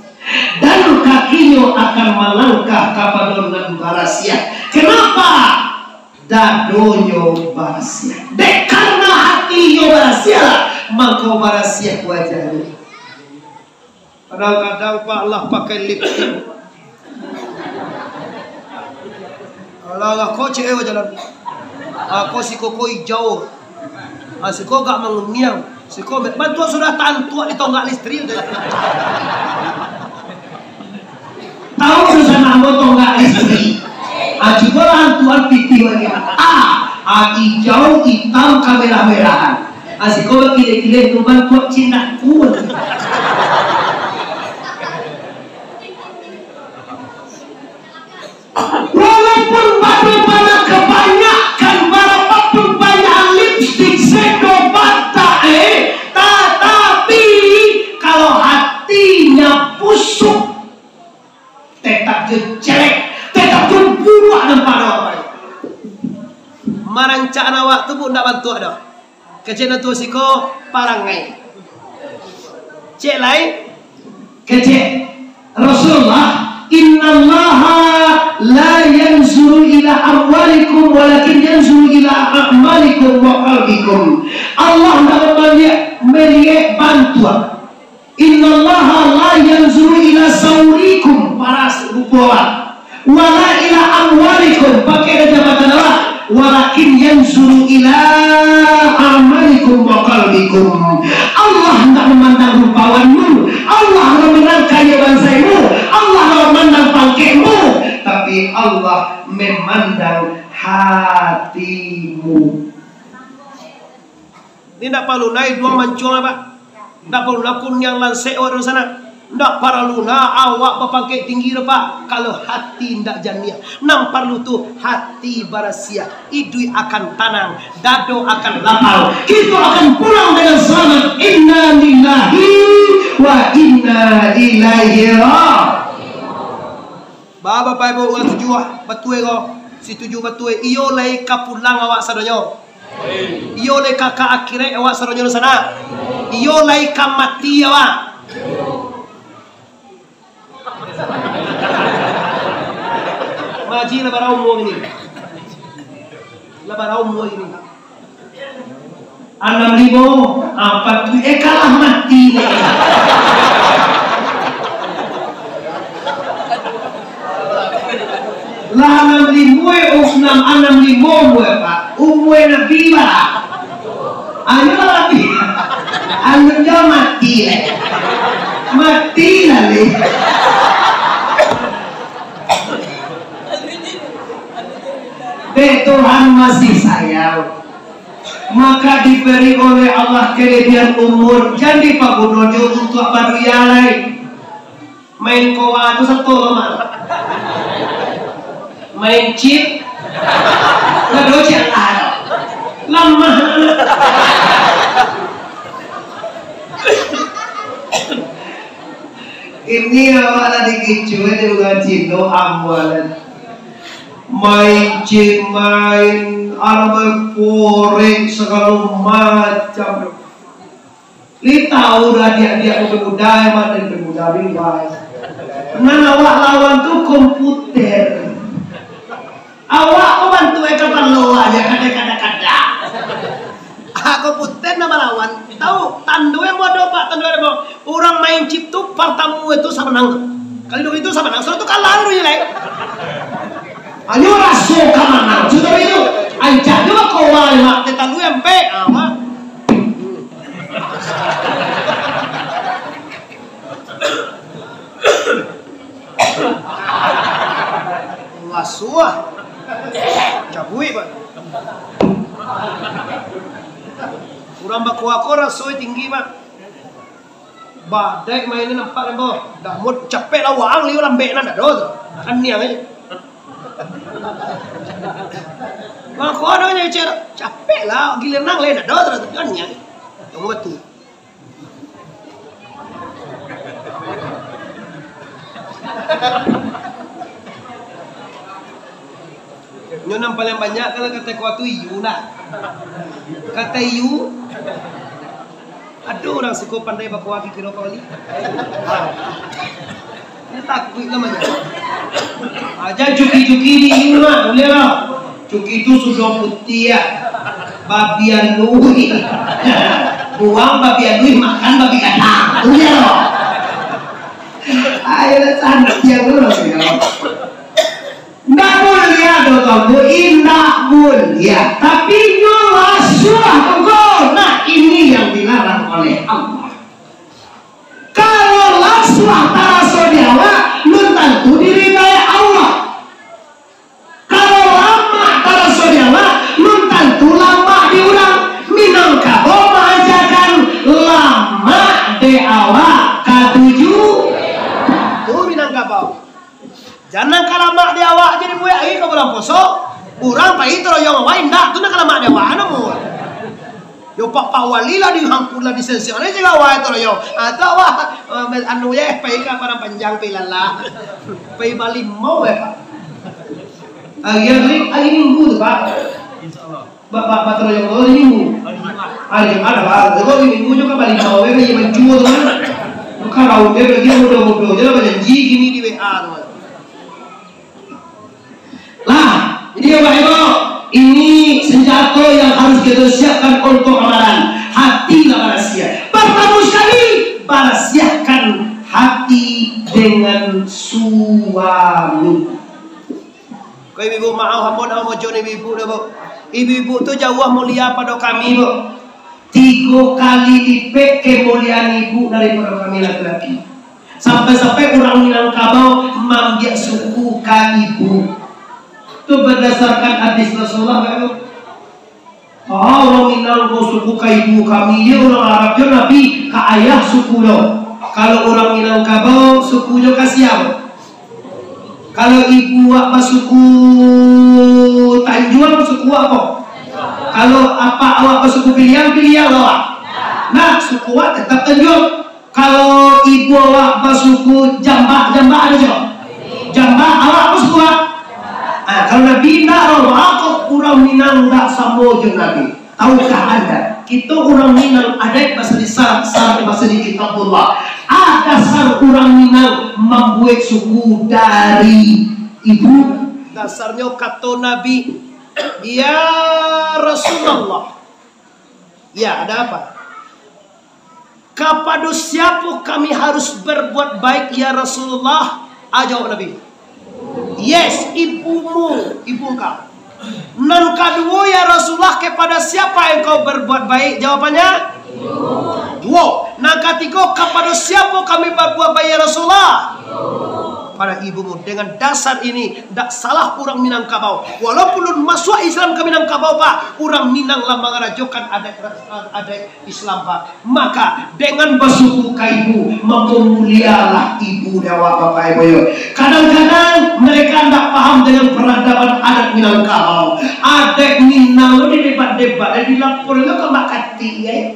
dan kakinyo akan malangkah kapado nan barasiah. Kenapa? Dadonyo barasiah. Dek karano hatinyo barasiahlah, mangko barasiah wajahnyo. Kadang-kadang, Pak, lah pakai lip tint. Alah, lah, kok cewek jalan. Ah, ko siko ko ijau. Ah, siko agak manguniang. Siko me-, bantuak sudah tantuak di tonggak listrik tu. Tahu tu sanak ambo tonggak listrik. Ah, cubolah antuak pitih bagi. Ah, ah, ijau, itam, kamerah-merahan. Ah, siko bakilek-kilek tu bantuak cindak kun. Walaupun bado bana kabanyakan, barapapun banyak lipstik, sedo bata, eh, tatapi, kalau hatinyo busuk, tetap jo jelek, tetap jo buruak nampak dek awak. Marancak awak tu, Bu, ndak bantuak doh. Kecek nan tuo siko parangai. Cek lai. Kecek Rasulullah, "Innallaha la yanzuru ila amwalikum, walakin yanzuru ila a'malikum wa qalbikum." Allah ndak maliek, maliek bantuak. "Innallaha la yanzuru ila saurikum," paras rupo awak. "Wala ila amwalikum," pakai dah jabatan awak. "Walakin yanzuru ila amalikum wa qalbikum." Allah ndak mamandang rupawanmu, Allah ndak mamandang kayo bansaimu, Allah ndak mamandang pangkekmu, tapi Allah mamandang hatimu. Ni ndak paralu na iduang mancuang, Pak. Ndak paralu na kuniang lansek awak tu sanak. Ndak paralu na awak bapangkek tinggi tu, Pak. Kalau hati ndak janiah, nan paralu tu hati barasiah. Iduik akan tanang, dado akan lapang. Kito akan pulang dengan selamat. Inna lillahi wa inna ilaihi raji'un. Ba, Bapak Ibu, urang tujuah batua ko. Si tujuah batua, iyo lai ka pulang awak sadonyo. Iyo lai ka, ka akhirat awak sadonyo di sanak. Iyo lai ka mati awak. Maji lah bara umua ini. Lah bara umua ini. Anam limo, ampek tu, eh, kalah mati. Lah anam limo, eh, oh, anam, anam limo, eh, Pak. Umua Nabi, Pak. Anu Nabi. Anu jo mati, eh. Mati lah, leh. Dek Tuhan masih sayang. Maka diberi oleh Allah kelebihan umur, jan dipaguno jo untuak badunia lai. Main koa tu sato lamah. Main chip, nado chip lah. Lamah. Ini awak lah dikicua di urang Cino, amalan. Main cin, main alah bae, porek sagalo macam. Li tahu dah adiak-adiak pemuda, emang dari pemuda bebas. Nan awak lawan tu komputer. Awak ko bantuak e kapalo aja, kada-kada-kada. Ah, komputer nan balawan. Tahu, tando yang bodoh, Pak, tando yang bodoh. Urang main chip tu partamo itu samanang tu. Kali duo itu samanang, sudah tu kalah tu je lai. Hanyo raso ka manang, sudah itu. Ancak juo kawa, Mak. Teh tando yang pek, ah, Mak. Raso ah. Cabuik, Pak. Urang bakoa ko raso tinggi, Pak. Badai main ni nampak ni, boh. Dah mut capek lah waang liu lambek nan ado tu. Kaniang aja. Mako ado nya cek, capek lah, giliran lai ado tu. Kaniang. Tunggu tu. Nyo nan paliang banyak kalau katai koa tu iyu lah. Katai iyu. Aduh, urang siko pandai bakoa kiro kawali. Nyo takuik lah banyak. Aja cuki-cuki di iyu lah, buliah lah. Cuki tu sudah putiah, babi anui. Buang babi anui, makan babi gadang. Tu je lo. Ayolah, santiang dulu, yo. Ndak buliah do, Kalau indak buliah, tapi nyo lasuah tu ko, nah, ini yang dilarang oleh Allah. Kalau lasuah taraso di awak, lun tantu diridai Allah. Kalau lamak taraso di awak, lun tantu lamak di urang. Minangkabau maajakan lamak di awak katuju. Tu Minangkabau. Jan nan ka lamak di awak je dibuek lagi ka bulan puaso. Urang pai taroyong awak indak, tu nan ka lamak di awak namun. Yo pak, pak wali lah dihangkun lah disensor je awak taroyong. Ah, tu awak, eh, anu je, pai ka Padang Panjang, pai lalah. Pai balimau je, Pak. Hari, hari, hari Minggu tu, Pak. Ba-, ba-, bataroyong tu hari Minggu. Hari Jumat lah, Pak. Jadi hari Minggu nyo ka balimau, kan, iyo mancua tu, kan. Karau dia, dia mudo-mudo je lah bajanji gini di W A tu, kan. Lah, jadi Bapak Ibu, ini senjato yang harus kita siapkan untuk Ramadan. Hati lah barasiah. Pertama sekali, barasiahkan hati dengan suami. Ko ibu-ibu, maaf, ambo nak mamojok ibu-ibu dah, Bu. Ibu-ibu tu jauah mulia pado kami, Bu. Tigo kali lipek kemuliaan ibu daripado kami laki-laki. Sampai-sampai urang Minangkabau maambiak suku ka ibu. Tu badasarkan hadis Rasulullah, Bapak Ibu. Ah, urang Minang ko suku ka ibu kami, iyo urang Arab jo Nabi ka ayah suku do. Kalau urang Minangkabau sukunyo ka sia? Kalau ibu awak basuku Tanjuang, suku awak apo? Kalau apak awak basuku Piliang, Piliang awak. Nah, suku awak tetap Tanjuang. Kalau ibu awak basuku Jambak, Jambak ado juo? Jambak, awak apo suku awak? Ah, kalau Nabi indak, awak kok urang Minang indak samo jo Nabi. Tahukah Anda, kito urang Minang adaik basa di syarak, syarak basa di Kitabullah. Ada dasar urang Minang mambuek suku dari ibu. Dasarnyo kato Nabi, "Ya Rasulullah." Ya, ada apa? "Kapado siapo kami harus berbuat baik, ya Rasulullah?" Ah, jawab Nabi, "Yes, ibumu, ibu engkau." "Nan kaduo, ya Rasulullah, kepada siapa engkau berbuat baik?" Jawabannya, duo. "Nan katigo, kapado siapo kami berbuat baik, ya Rasulullah?" Pada ibumu. Dengan dasar ini, ndak salah urang Minangkabau. Walaupun lun masuak Islam ka Minangkabau, Pak, urang Minang lah mangarajokan adaik, adaik Islam, Pak. Maka, dengan basuku ka ibu, mako mulialah ibu dek awak, Bapak Ibu, yo. Kadang-kadang mereka ndak paham dengan peradaban adat Minangkabau. Adaik Minang tu didebat-debat, eh, dilaporan tu ka Mbak Katik, eh.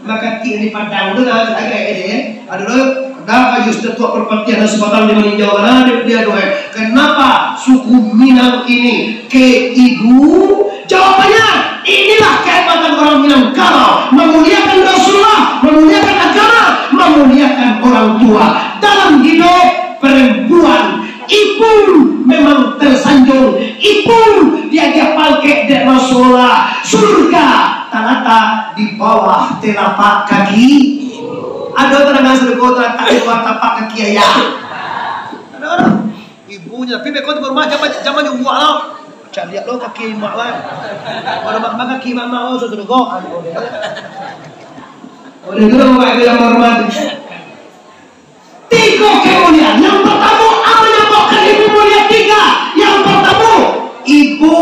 Mbak Katik di Padang tu lah, agak, eh, eh. Aduh, dah, kayu sudah tua perpatian dan sebatang di maninjau, mana dia, dia tu, eh. Kenapa suku Minang ini ke ibu? Jawabannya, inilah kehebatan orang Minangkabau, memuliakan Rasulullah, memuliakan agama, memuliakan orang tua. Dalam hidup, perempuan, ibu memang tersanjung, ibu diagiah pangkek dek Rasulullah. Surga talatak di bawah telapak kaki. Ado tandangan sarugo talatak di bawah tapak kaki ayah? Ado, ado. Ibunyo, tapi beko tu rumah zaman, zaman nyo buak lah. Caliak lo kaki mak lah. Baru mak, mak kaki mak, mak, oh, sudah kok. Oleh itu, Bapak Ibu yang hormat. Tigo kemuliaan. Yang pertama, apa yang buatkan ibu mulia? Tiga. Yang pertama, ibu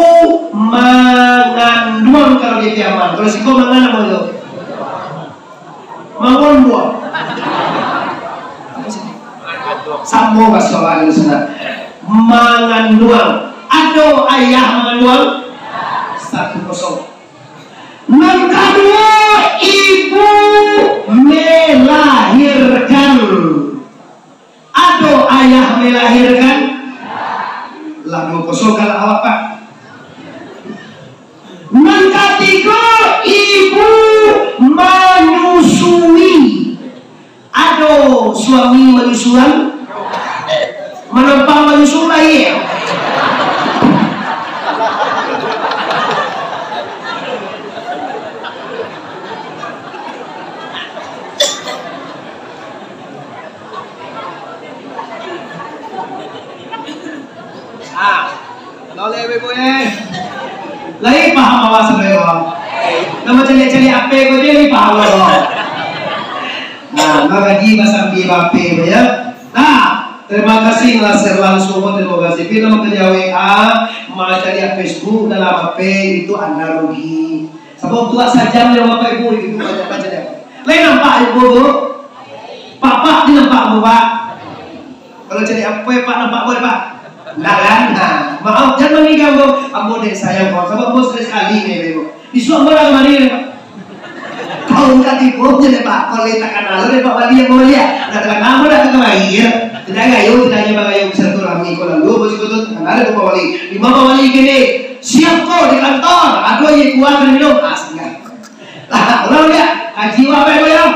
manganduang kalau di Piaman. Kalau siko mangan apa tu? Mangonduang. Samo baso awak di sana. Manganduang. Ado ayah manganduang? Satu kosong. Nan kaduo, ibu melahirkan. Ado ayah melahirkan? Lah, duo kosong kalah awak, Pak. Nan katigo, ibu manyusui. Ado suami manyusuan? Manumpang manyusun bayi. Ah, Oleh ibu-ibu, eh. Lai paham awak saudara? Nama caliak-caliak ape ko je lai paham awak. Nah, mangaji basambia ba-ape ko ya. Nah, terima kasih lah share langsung, terima kasih. Bila mangecek W A, mangecek Facebook dalam H P, itu anda rugi. Sabab tu sajam yo Bapak Ibu, itu banyak baca dia. Lai nampak ibu tu? Pak, pak, ni nampak ibu, Pak? Kalau cari apa, Pak, nampak boleh, Pak? Ndak kan? Nah, maaf, jangan mengganggu. Ambo dek sayang, Pak. Sabab ambo sudah sekali ni, Pak. Isuak ambo dah kamari ni, Pak. Kau enggak tipu je deh, Pak. Kalau tak kenal deh, Pak Wali, Pak Wali, ya. Dah kenal, ambo dah kamari, ya. Tidak gayo, tidak hanya bagayo silaturahmi. Kalau lu, bos itu tu, kenal deh, Pak Wali. Di mana Pak Wali kini? Siap kok di kantor. Aduh, iya, kuah, minum. Ah, singgah. Lah, ulang dia. Kaji apa, Pak, ya?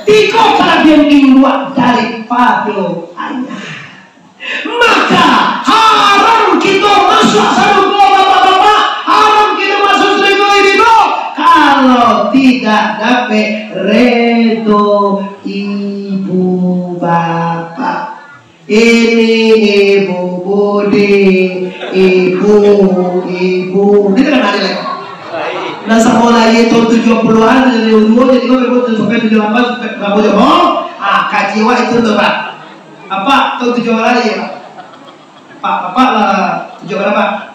Tigo kalabiahan induak daripado ayah. Maka, haram kito masuak sarugo, bapak-bapak, haram kito masuak sarugo, ibu-ibu, kalau tidak dapek redo ibu bapak. Ini ibu budi, ibu, ibu. Ini kan ada lagi. Nah, samo lahia tahun tujuh puluhan, dari umur, jadi kau ibu sampai tujuh lapan, sampai berapa jam? Oh, ah, kaji awak itu tu, Pak. Apa tahun tujuh puluhan lahia, Pak? Pak, Bapak lah tujuh berapa?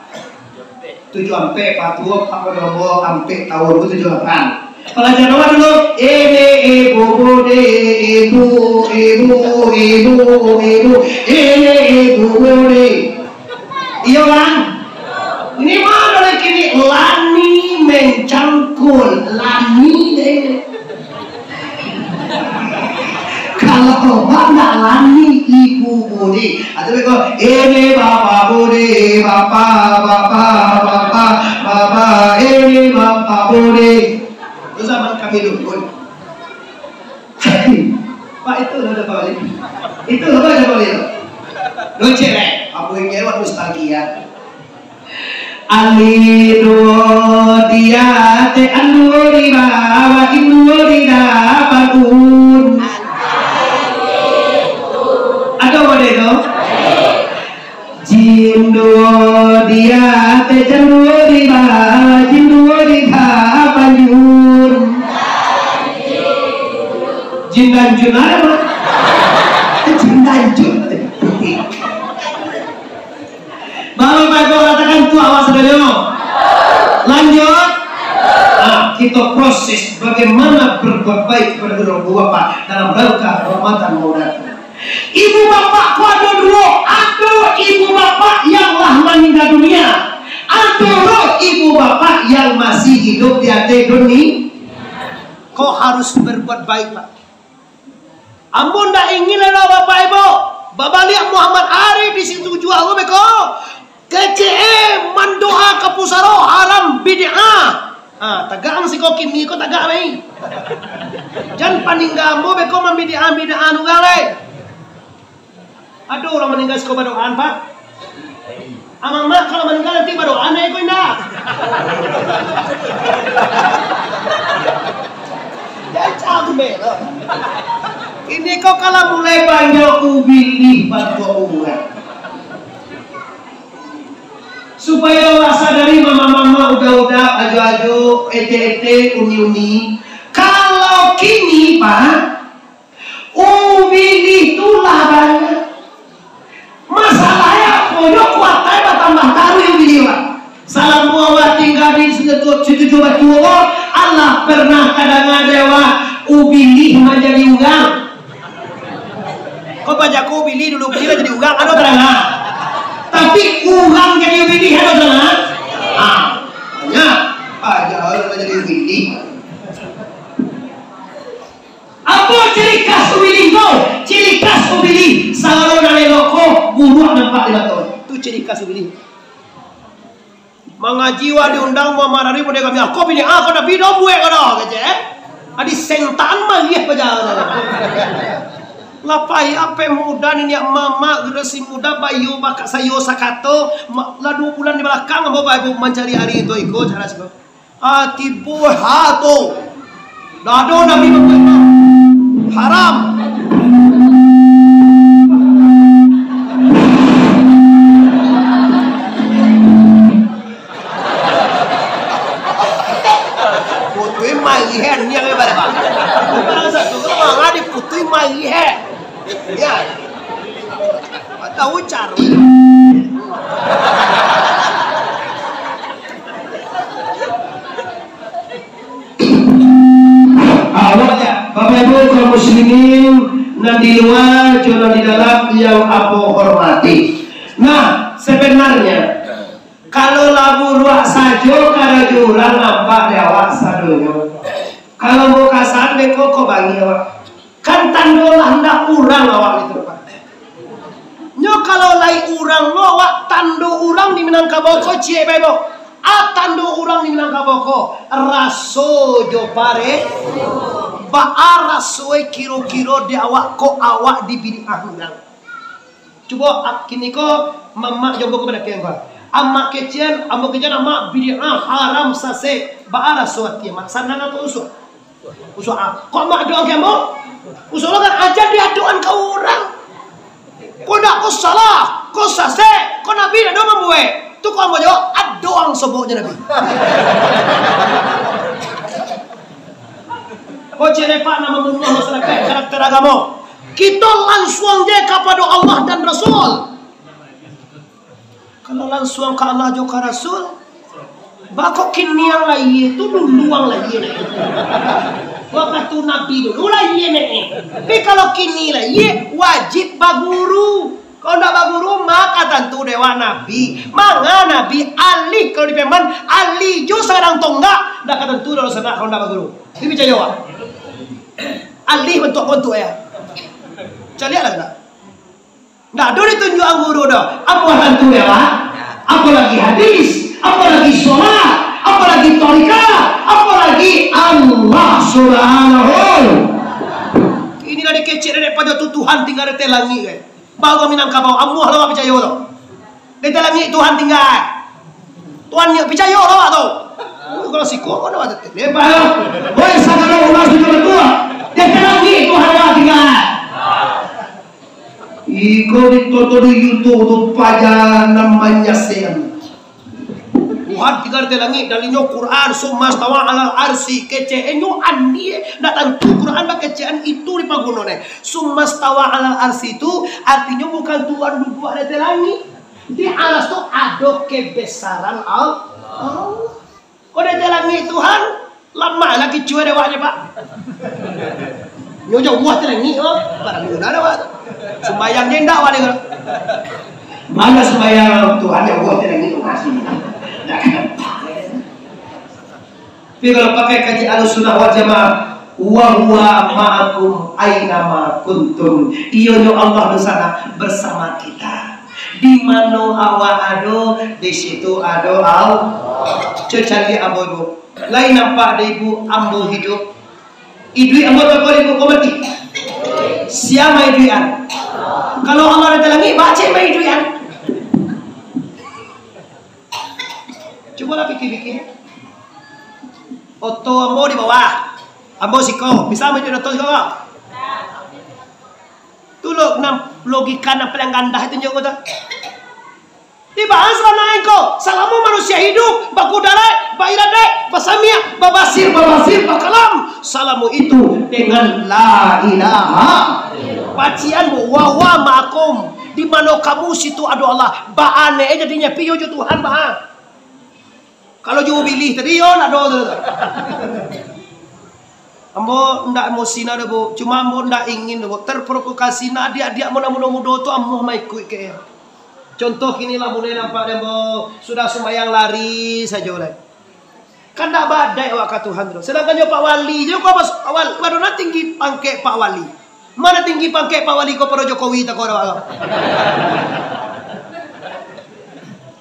Tujuh ampek, Pak, tuo, Pak, pada umur ampek tahun tu tujuh lapan. Palajaran awak dulu, ini ibu budi, ibu, ibu, ibu, ibu, ini ibu budi. Iyo kan? Ini mana lagi ni? Lani mencangkul, lani deh. Kalau bapak nak lani ibu budi, atau beko, ini bapak budi, bapak, bapak, bapak, bapak, ini bapak budi. Itu zaman kami dulu. Pak, itu lah dah balik. Itu lah dah balik. Lo cek, eh, apa yang lewat nostalgia. Ali duo dia te andu di bawah indu di dapat un. Ado model tu? Jin duo dia te jin duo di bawah jin duo di dapat jun. Jin dan jun ado. Jin dan jun. Bapak Ibu katakan tu awak sadonyo. Lanjut. Nah, kita proses bagaimana berbuat baik kepada kedua orang tua bapak dalam rangka Ramadan mau datang. Ibu bapak ko ado duo, ado ibu bapak yang lah maningga dunia, ado lo ibu bapak yang masih hidup di ateh dunia. Ko harus berbuat baik, Pak. Ambo ndak ingin lai lo Bapak Ibu babaliak Muhammad Arif di situ juo ko beko. Kecek e mandoa ka pusaro haram bid'ah. Ha, tagak ang siko kini ko tagak mai. Jan paningga ambo beko mambid'ah-bid'ahan urang lai. Ado urang maningga siko badoaan, Pak? Amak-amak, kalau maningga nanti badoa, naik ko indak? Jan cameh lo. Kini ko kalau mulai banyak ubilih bantuak urang. Supayo awak sadari mama-mama, uda-uda, ajo-ajo, ete-ete, uni-uni. Kalau kini, Pak, ubilih tu lah banyak. Masalahnyo, aponyo kuatai batambah taruih ubilih, Pak. Salamo awak tingga di situ, situ juo batuo, alah pernah kadanga dek awak ubilih manjadi urang? Ko pajago ubilih dulu, ubilih lah jadi urang, ado kadanga? Tapi urang jadi ubilih, ado kadanga? Ah, banyak. Pajago lah jadi ubilih. Apo ciri khas ubilih tu? Ciri khas ubilih, sagalo nan elok ko buruak nampak di mato. Tu ciri khas ubilih. Mangaji wak diundang Muhammad Arif, pado kami, "Ah, ko bini, ah, ko nabi doh buek ko doh," kecek, eh. Adi sentan mariah pajalan. Lah pai ape muda niniak mamak, generasi muda bayo bakak sayo sakato, ma-, lah duo bulan di balakang ambo bae mancari ari tu iko cara siko. Ah, tibo ha tu. Dah ado Nabi Muhammad. Haram. Ucar. Awak, Bapak Ibu kaum muslimin, nan di lua jo nan di dalam yang ambo hormati. Nah, sebenarnya, kalau lah buruak sajo karajo urang nampak di awak sadonyo. Kalau ambo kasan beko ko bangih awak. Kan tando lah ndak urang awak itu, Pak. Nyo kalau lai urang lo awak, tando urang di Minangkabau ko ciek bae, bo. A tando urang di Minangkabau ko, raso jo pare. Baa raso e kiro-kiro di awak ko awak di bid'ah urang. Cubo, ah, kini ko mamak jo ambo ko badakian ko. Amak kecekan, ambo kecekan amak bid'ah haram sasek. Baa raso ati amak, sanang atau usua? Usua, ah. Kok amak doa ka ambo? Usua lo kan aja diadokan ka urang. Ko ndak ko salah, ko sasek, ko Nabi ndak doa mambuek. Tu ko ambo jo, adoang soboknyo Nabi. Ko celepak nak mambunuah masyarakat karakter agamo. Kito lansuang je kapado Allah dan Rasul. Kalau lansuang ka Allah jo ka Rasul, bako kini ang lahia tu dulu ang lahia. Wakatu Nabi dulu lahia ne. Tapi kalau kini lahia, wajib baguru. Kalau ndak baguru, maka tantu dewak Nabi. Manga Nabi alih kalau di Payaman, alih jo sarang tonggak, ndak ka tantu dewak sanak kalau ndak baguru. Tapi picayo, Wak. Alih bantuak-bantuak ya. Caliaklah nak. Ndak ado ditunjuakan guru doh. Apo tantu ya, Pak? Apo lagi hadis? Apo lagi sholat? Apo lagi thariqah? Apo lagi Allah Subhanahu? Iko lah dikecek dari pado tu Tuhan tingga di ateh langik, kan? Baru Minangkabau, amuah lo picayo tu. Di ateh langik Tuhan tingga. Tuhan nyo picayo lo awak tu. Oh, kalau siko, mana awak tetelep, Pak? Woi, sagalo ulah sudah batua. Di ateh langik Tuhan awak tingga. Iko ditoto di YouTube tu paja nan manyasek. Tuhan tingga di ateh langik, dalinyo Quran, summa stawa alal arsi, keceknyo andie, ndak tantu Quran bakecek itu dipaguno ne. Summa stawa alal arsi tu artinyo bukan Tuhan duduak di ateh langik. Di aras tu ado kebesaran Al-, Allah. Kok di ateh langik Tuhan, lamak lagi cuek dewaknyo, Pak. Nyo jauah ateh langik, oh. Padahal nyo dah dewak tu. Sumbayang je indak awak dengar. Mana sumbayang Tuhan jauah ateh langik tu masih. Tapi kalau pakai kaji Ahlussunnah wal Jamaah, "Wa huwa ma'akum aina ma kuntum." Iyonyo Allah di sana bersama kita. Di mano awak ado, di situ ado Allah. Cubo caliak ambo, Ibu. Lai nampak dek Ibu ambo hiduik? Iduik ambo tako Ibu ko mati? Sia maiduikan? Kalau Allah di ateh langik, baa cek maiduikan? Cubolah pikir-pikir. Oto ambo di bawah. Ambo siko. Bisa maiduik oto siko ko? Tu lo, nan logika nan paling gandah itu nyo ko tu. Dibahas lah naik ko. Salamo manusia hiduik, bakudaraik, bairadat, basamiak, babasir, babasir, bakalam. Salamo itu dengan la ilaha. Pacian bu, wa huwa ma'akum. Di mano kamu, situ ado Allah. Baa ne jadinyo piyo jo Tuhan, baa. Kalau juo bilih tadi, yo, ndak ado tu. Ambo ndak emosi nak doh, Bu. Cuma ambo ndak ingin doh, Bu. Terprovokasi nak adiak-adiak mudo-mudo tu ambo maikuik ke. Contoh kini lah mulai nampak deh, Bu. Sudah sumbayang lari sajo lah. Kan ndak baadaik awak ka Tuhan tu. Sedangkan jo Pak Wali je, kau mas-, awal, baru nak tinggi pangkek Pak Wali. Mana tinggi pangkek Pak Wali ko pado Jokowi tako ado.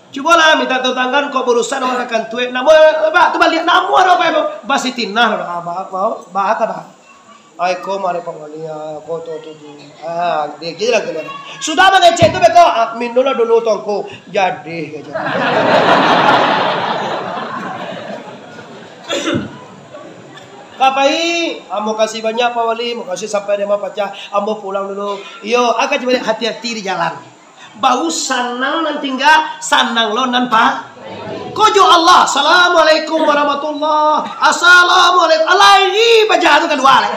Cubolah minta tantangan kok barusan awak ka kantua. Namo, bah, tu baliak namo ado apa, Bang? Basitinah, ah, bah, bah, bah, ka, bah. Ai, ko mari Pak Wali, ah, ko tu, tu, tu. Ah, dia gila, gila. Sudah mangecek tu beko, ah, minumlah dulu tongko. Jadi, aja. Kapai, ambo kasih banyak Pak Wali, makasih sampai dia mah pacah. Ambo pulang dulu. Iyo, agak cuma hati-hati di jalan. Bau sanang nan tingga, sanang lo nan pa. Ko jo Allah, "Assalamualaikum warahmatullah." "Assalamualaikum." Alai baja tu kalua lai.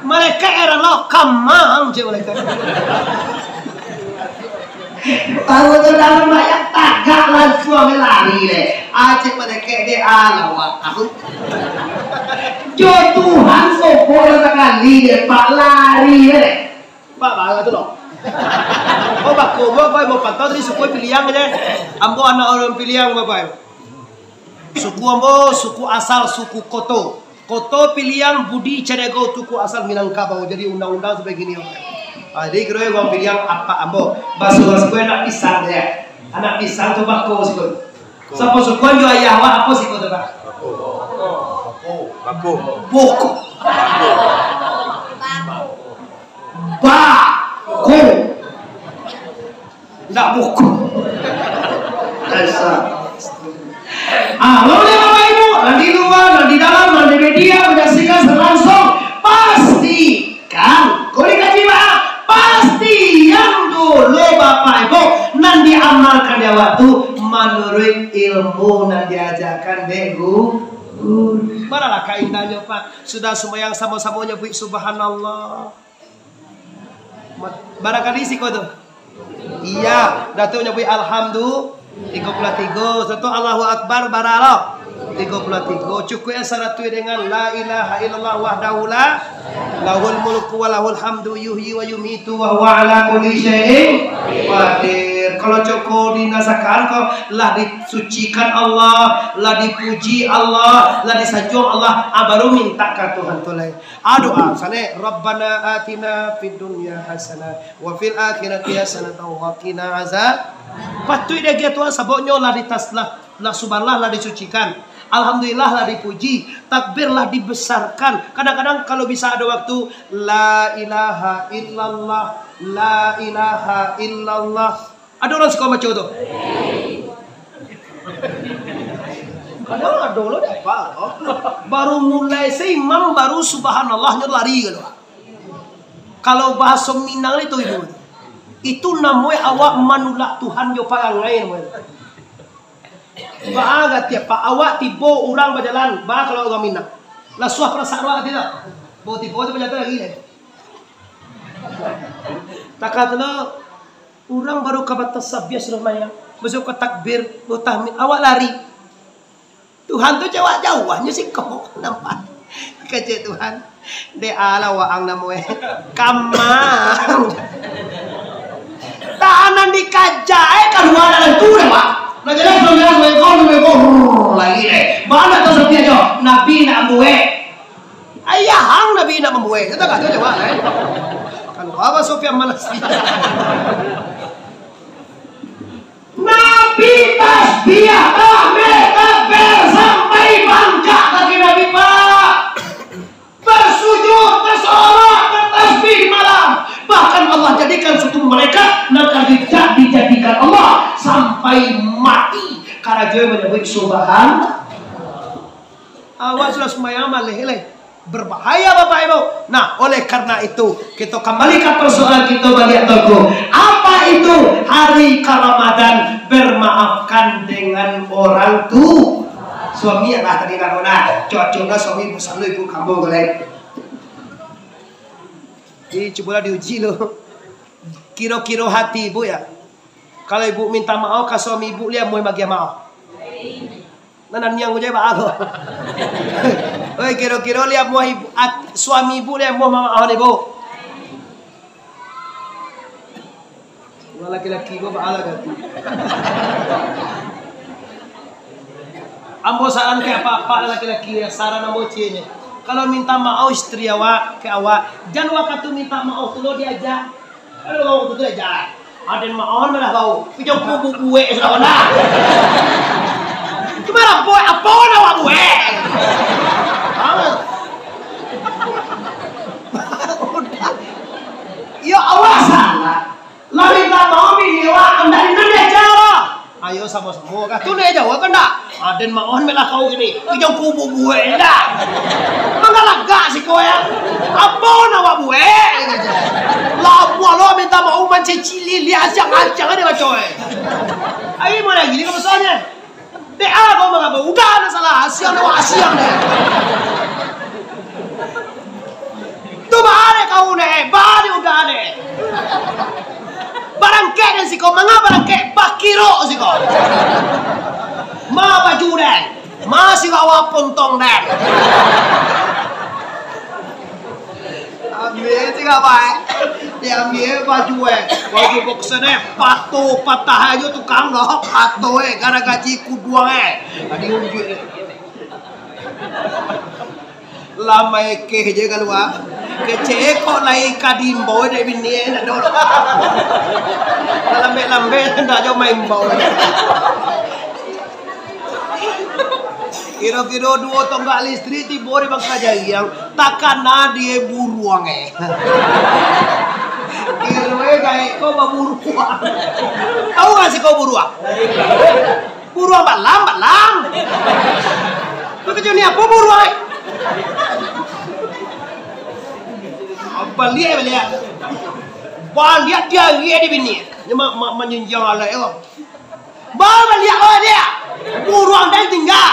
Malaikat heran lo, "Kamang," cek malaikat. Tahu tu dalam banyak tagak, lansuang lari deh. Acik padekek deh, alah, wah. Jo Tuhan sopoh lah sakali deh, Pak, lari deh. Pak, baa tu lo. Oh, bako, Bapak, mau pantau tadi suku Piliang aja. Ambo anak urang Piliang, Bapak. Suku ambo, suku asal, suku Koto. Koto Piliang Budi Caniago, suku asal Minangkabau. Jadi undang-undang sampai kini, Bapak. Ah, jadi kiro urang Piliang apak ambo. Baso-baso anak pisang deh. Anak pisang tu bako siko. Saposukuan jo ayah awak, apo siko tu, Pak? Bako. Bako. Boko. Bako. Ndak boko. Dasar. Ah, lo deh Bapak Ibu, nan di lua, nan di dalam, nan di media, manyaksikan secara langsung, pasti Kan, kuli kaji baa, pasti yang dulu Bapak Ibu nan diamalkan di awak tu manuruik ilmu nan diajakan dek gu-, guru. Maralah ka indahnyo, Pak. Sudah sumbayang samo-samo nyabuik subhanallah. Ma-, barangkali siko tu. Iya, Datuk nyabuik alhamdu-, tigo puluah tigo. Contoh Allahu Akbar, bara lo? Tigo puluah tigo. Cukuik saratuih dengan la ilaha illallah wahdahu la, lahul mulku wa lahul hamdu yuhyi wa yumitu wa huwa ala kulli syai'in qadir. Kalau cukuik dinasakan ko, lah disucikan Allah, lah dipuji Allah, lah disanjuang Allah, ah, baru minta ka Tuhan tu lai. Ah, doa sanak, Rabbana atina fid dunya hasanah wa fil akhirati hasanatan wa qina azab. Patuik diagiah Tuhan, sababnyo lah ditas-, lah, lah subhanallah, lah disucikan. Alhamdulillah lah dipuji, takbir lah dibesarkan. Kadang-kadang kalau bisa ado waktu, la ilaha illallah, la ilaha illallah. Ado urang suko baco tu? Kadang ado lo, dak apo. Baru mulai se imam, baru subhanallah, nyo lari kalu. Kalau bahaso Minang itu, Ibu, itu namonyo awak manulak Tuhan jo parangai namonyo. Baa gati, Pak, awak tibo urang bajalan, baa kalau urang Minang. Lah suah parasak awak gati tu. Baru tibo tu bajalan lari lai. Takah tu lo, urang baru ka batasabih sudah mayang, basuo ka takbir, baru tahmid, awak lari. Tuhan tu jauah-jauahnyo siko, nampak. Kecek Tuhan, dek alah waang namo eh. Kamang. Tahanan dikaja eh, kalua dalam tu deh, Pak. Nah, jadi kalau bilang, "Weh, kau, weh, kau," lagi deh. Mana tu sepi aja? Nabi nak buek. Ayah ang Nabi indak mambuek, kata-kata jawab, eh. Kalau apa Sofian malas. Nabi tasbih, tahmid, takbir, sampai bangkak kaki Nabi, Pak. Bersujud, bersolat, bertasbih malam. Bahkan Allah jadikan suatu malaikat nan ka dijadikan Allah sampai mati. Karajo manyabuik subhan. Awak sudah sumbayang maleh lai. Berbahaya, Bapak Ibu. Nah, oleh karena itu, kita kembali ke persoalan kita baliak, Tuanku. Apa itu hari ke Ramadan bermaafkan dengan orang tu? Suami lah tadi nak, nah, cocok lah suami, bosan lo ibu kamu, boleh. Jadi, cubolah diuji lo. Kiro-kiro hati ibu ya. Kalau ibu minta maaf ka suami ibu, lai amuah bagian maaf. Nah, nan niang ko je baa ko. Oi, kiro-kiro lai amuah ibu, at-, suami ibu lai amuah mamaafan ibu? Wah, laki-laki ko baa lah gati. Ambo saran ka apak-apak laki-laki, saran ambo cieknyo. Kalau minta maaf istri awak, ka awak, jan wakatu minta maaf tu lo diaja. Aduh, kau tu aja. Aden maon malah kau. Pijau kubu buek sudah kau nah. Cuma lah buek, apa nak awak buek? Ya Allah, salah. Lah minta maaf ini, wak, anda ini dia cara. Ayo samo-samo kah? Tu nak jawab kan ndak? Aden maon malah kau gini. Pijau kubu buek dah. Manggalagak siko ya. Apa nak awak buek? Lah, buah lo minta maaf mancicili, lihat siang-siang ada baco eh. Ai, mana gini kau besarnya? Dek ah, kau mangapa? Udah, nak salah. Siang, nak siang deh. Tu baa dek kau deh, baa dek udah deh. Barangkek den siko, manga barangkek, bakirok siko. Ma baju den, ma sirawa pontong den. Ambiak sirawa, eh. Diambiak baju, eh. Baju boxer, eh. Pato patah ajo tukang doh. Pato, eh. Gara gaji kuduang, eh. Tadi unjuik, eh. Lamai keh je kalua. Kecek kok lai ka diimbau dek bini, eh, nak dolo. Lambek-lambek, ndak jo main bau. Kiro-kiro duo tonggak listrik tibo di bangka jariang, takana di buruang, eh. Kiro, eh, gaek ko baburuang. Tahu nggak sih kau buruang? Buruang balam, balam. Kau kerja ni apa buruang, eh? Baliak, baliak. Baliak dia, dia di bini. Dia ma-, ma-, manjinjiang alat, ya. Bawa baliak, bawa dia. Buruang dan tinggal.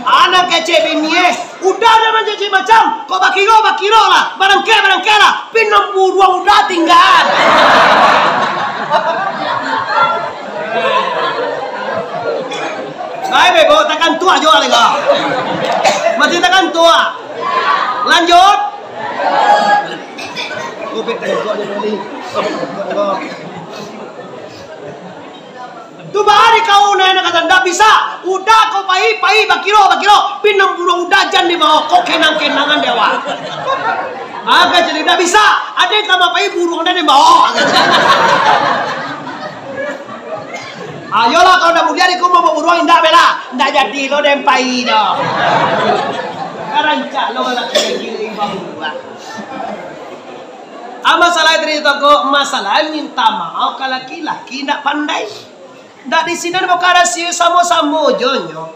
Anak kecek bini, eh. Udah dah mancaci macam. Kok bakiro, bakiro lah. Barangkek, barangkek lah. Pinang buruang udah tinggal. Baik, baik, bawa takan tuak jual lagi. Masih takan tuak. Lanjut. Ubek tadi kau ada tadi. Tu baa di kau, nah, nak kata ndak bisa. Udah kau pai, pai, bakiro, bakiro. Pinang buruang udah jan di bawah. Kau kenang-kenangan di awak. Agak jadi ndak bisa. Ada yang kama pai buruang dan di bawah. Ayolah, kalau ndak buliah, iko mau buruang, indak bela. Ndak jadi lo den pai doh. Karancak lo laki-laki ni baburuang. Ah, masalah tadi tu ko, masalah minta maaf ka laki-laki ndak pandai. Ndak di sinan bukan rasio samo-samo jo nyo.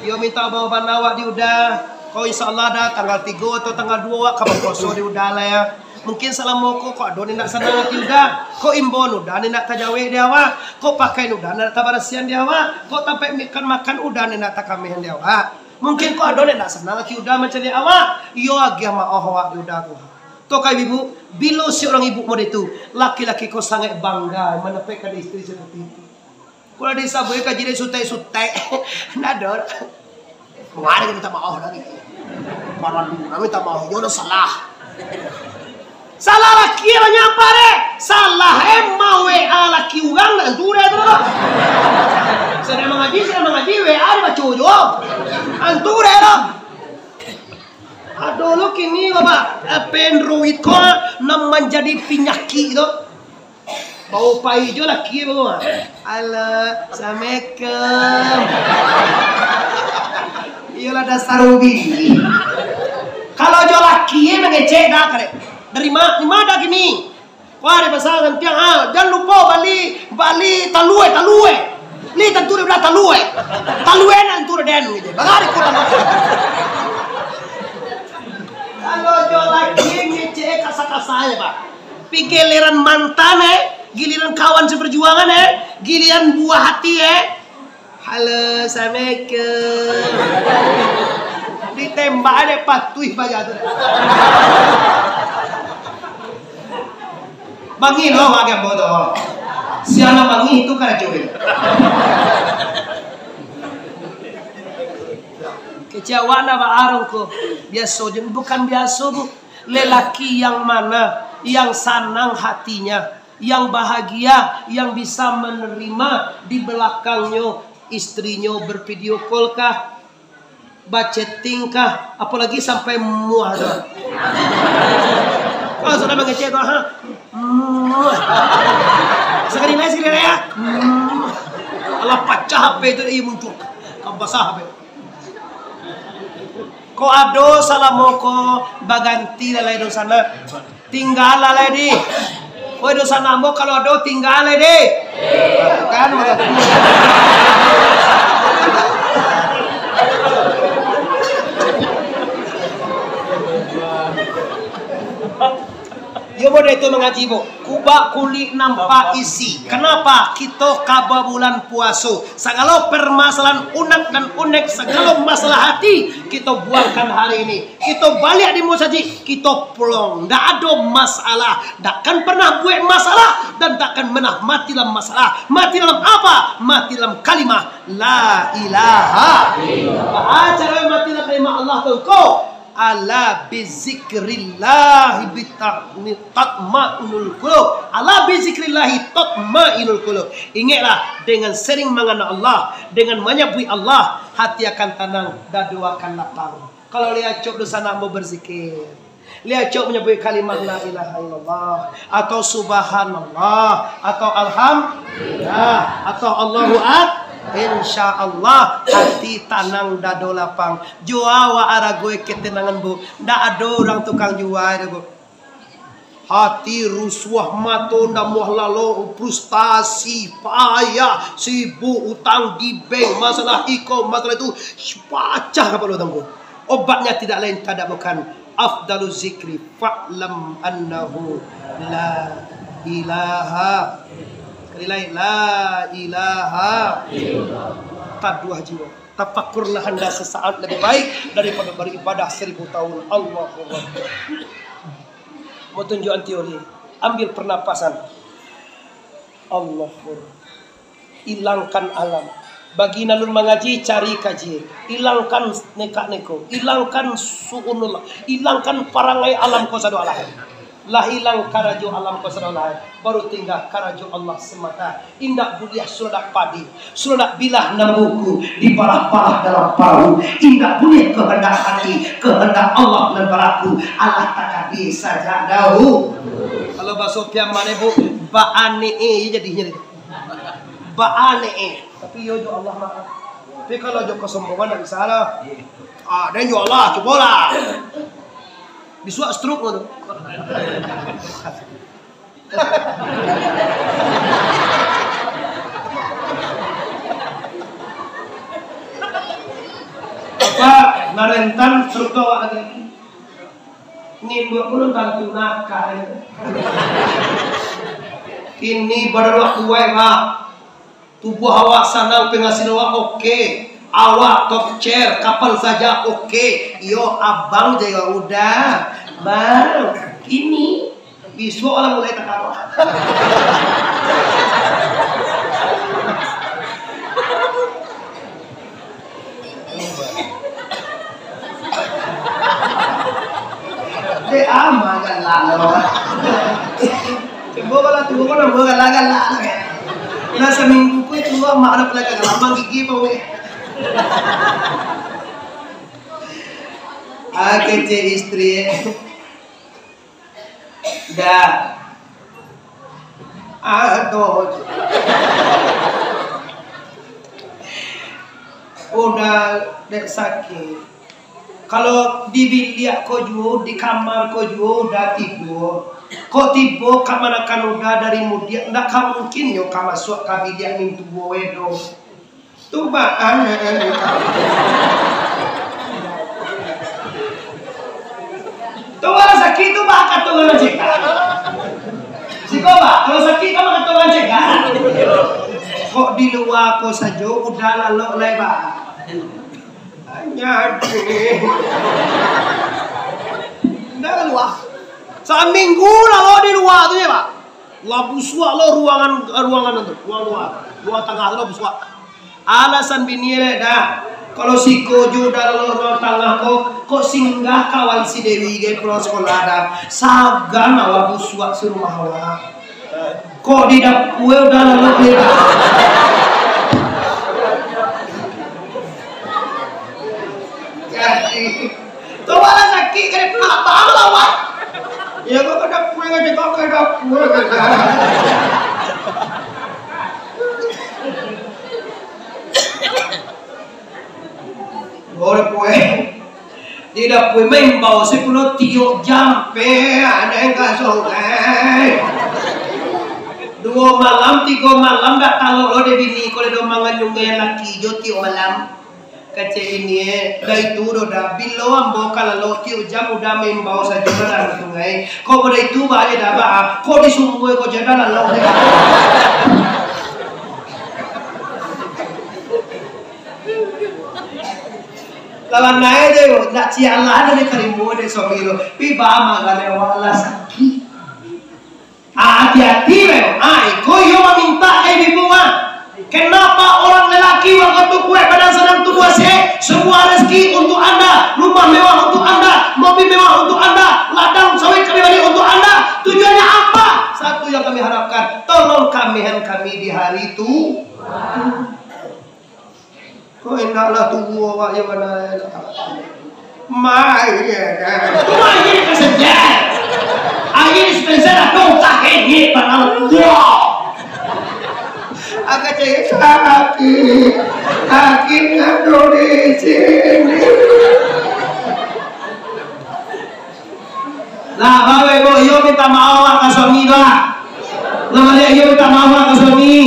Yo minta maaf bana awak di Uda. Ko insya Allah dah tanggal tigo atau tanggal duo awak ka bapuaso di Uda lah ya. Mungkin salamo ko, ko ado ni ndak sanang ati Uda. Ko imbau Uda ni ndak tajawek di awak. Ko pakaian Uda ndak tabarasian di awak. Ko tampek makan-makan Uda ni ndak takamihan di awak. Mungkin ko ado ni ndak sanang ati Uda mancaliak awak. Iyo agiah maoh awak di Uda ko. Tokai ibu, bilo si urang ibu model tu, laki-laki ko sangaik bangga mandapekkan istri seperti itu. Kalau disabuik kaji dek sutai-sutai, ndak ado. Mangari minta maoh lagi. Paralu nak minta maoh, yo lah salah. Salah laki banyak apa deh? Salah eh mau W A laki urang nak antu deh tu. Sedang mangaji, sedang mangaji, W A dibaco jo. Antu deh tu. Ado lo kini, Bapak, eh, Android ko, ah, nan manjadi pinyakik tu. Bawa pai jo laki bawa. Halo, assalamualaikum. Iyolah dasar ubi. Kalau jo laki, eh, mangecek dah, karek. Dari ma-, di mana kini? Wah, di pasar Santiang, ah, jan lupo bali, bali talue, talue. Ni tantu dia bilang talue. Talue nak tantu den gitu. Bagari ko talue. Kalau jo laki ngecek kasa-kasa aja, Pak. Pi giliran mantan, eh, giliran kawan seperjuangan, eh, giliran buah hati, eh. Halo, assalamualaikum. Ditembak dek patuih baja tu. Bangih lo, bagi ambo tu. Sialah bangih tu karajo itu. Kecek awak nak baarung ko. Biaso je, bukan biaso, Bu. Lelaki yang mana yang sanang hatinya, yang bahagia, yang bisa menerima di belakangnyo istrinyo bervideo call kah, bachatting kah, apalagi sampai muah tu. Kalau sudah mangecek tu, ha? Muah. Sekali lagi, sekali lagi, ya. Muah. Alah pacah H P tu, iya muncul. Kau basah H P. Ko ado salamo ko baganti lalai dunsanak. Tingga lalai di. Woi, dunsanak ambo kalau ado tingga lalai di. Kan, mata tu. Yo, model itu mangaji, Bu. Kubak kulik nampak isi. Kenapa? Kito kaba bulan puaso. Sagalo permasalahan unek dan unek, sagalo masalah hati, kito buangkan hari ini. Kito baliak di musajik, kito pulang. Ndak ado masalah. Ndak akan pernah buek masalah dan ndak akan pernah mati dalam masalah. Mati dalam apa? Mati dalam kalimah la ilaha illallah. Ah, caro mati dalam kalimah Allah tu ko. Ala bizikrillahi bita-, tatmainul qulub. Ala bizikrillahi tatmainul qulub. Ingatlah, dengan sering mengenal Allah, dengan menyebut Allah, hati akan tenang, dado akan lapang. Kalau lai acok dunsanak ambo berzikir, lai acok menyebut kalimat la ilaha illallah, atau subhanallah, atau alhamdulillah, atau Allahu ak-, insya Allah, hati tanang, dado lapang. Jua awak arago ketenangan, Bu. Ndak ado urang tukang jua doh, Bu. Hati rusuah, mato ndamuah lalo, frustasi, payah, sibuk, utang di bank, masalah iko, masalah itu, pacah kapalo tangguh. Obatnya tidak lain, tidak bukan, afdalu zikri, fa'lam annahu la ilaha. Sekali lagi, la ilaha. Taduah jiwa. Tafakurlah anda sesaat lebih baik daripada beribadah seribu tahun. Allahu Akbar. Mau tunjukan teori. Ambil pernapasan. Allahu Akbar. Ilangkan alam. Bagi nan alun mangaji, cari kaji. Ilangkan neka-neko. Ilangkan su'unullah. Ilangkan parangai alam ko sado alah. Lah ilang karajo alam ko sado alah. Baru tingga karajo Allah semata. Indak buliah suladak padi, suladak bilah nan buku, dipalah-palah dalam parahu. Indak buliah kehendak hati, kehendak Allah nan balaku. Alah takadi sajak dahulu. Kalau bahaso Piaman, Bu, baanee jadinyo tu. Baanee. Tapi iyo jo Allah maaf. Tapi kalau jo kesombongan ndak bisa lah. Ah, dan jo Allah, cubolah. Bisuak stroke tu. Apa, narentan stroke tu awak lagi. Nimbuk pun tantu nakal. Kini badan awak kuaik, Pak. Tubuah awak sanang, penghasilan awak oke. Awak top chair, kapan saja oke. Iyo, abang jaga udah. Bang, kini, bisuak lah mulai tatawa. Dek ama galak lo. Cubo kalau tuo ko nambah galak-galak. Lah saminggu ko itu mak nak pulai ka galak, manggigi pun weh. Ah, kecek istri. Dah. Aduh. Udah dek sakik. Kalau di biliak ko juo, di kamar ko juo, udah tibo. Kok tibo kamanakan udah dari mudiak, ndak ka mungkin nyo ka masuak ka biliak mintuo edo. Tu baa, eh, eh, eh. Tu kalau sakik tu baa kato urang cegak. Siko baa, kalau sakik kan kato urang cegak. Kok di lua ko sajo udah lalok lai baa. Hanya ndak kalua. Saminggu lalok di lua tu yo, Pak. Lah busuak lo ruangan, ruangan tu, ruang lua, ruang tangah tu lah busuak. Alasan bini leh dah. Kalau siko jo dah lo ruang tangah ko, kok singgah kawan si Dewi gai pulang sekolah dah. Sagan awak busuak si rumah awak. Kok di dapua udah lo leh dah. Jadi, tu malah sakik kali, apa lawan? Ya, kau kada pulang aja, kau kada pulang aja. Kau kada pulang. Di dapua maimbau sapulo tiok jampe, aneh ka sungai. Duo malam, tigo malam, dak talok lo dek bini, kalau dah manganyungi laki jo tiok malam. Kecek ini, eh, dari tu doh dah. Bilo ambo ka lalok tiok jam udah maimbau sajo dalam sungai. Kok dari tu ba aja dah ba, kok di sumua kok jadah lalok deh. Lawan naik je, nak ciak lah dari karimu dek suami tu. Pi ba makan awak lah sakik. Ah, hati-hati, bang. Ah, iko iyo maminta, eh, ibu, ah. Kenapa orang lelaki waktu kuat badan sadang tubuh sehat, semua rezeki untuk anda, rumah mewah untuk anda, mobil mewah untuk anda, ladang sawit kami bali untuk anda. Tujuannya apa? Satu yang kami harapkan, tolong kamihan kami di hari tu. Kok endaklah tubuh awak yang mana? Mai, ya kan? Mai, ya kan, saja. Air dispenser ada utah kengit, padahal. Wah. Agak cek sakit. Sakit ado di sini. Lah, bawa ibu, iyo minta maaf lah ka suami tu lah. Lah, baliak iyo minta maaf lah ka suami.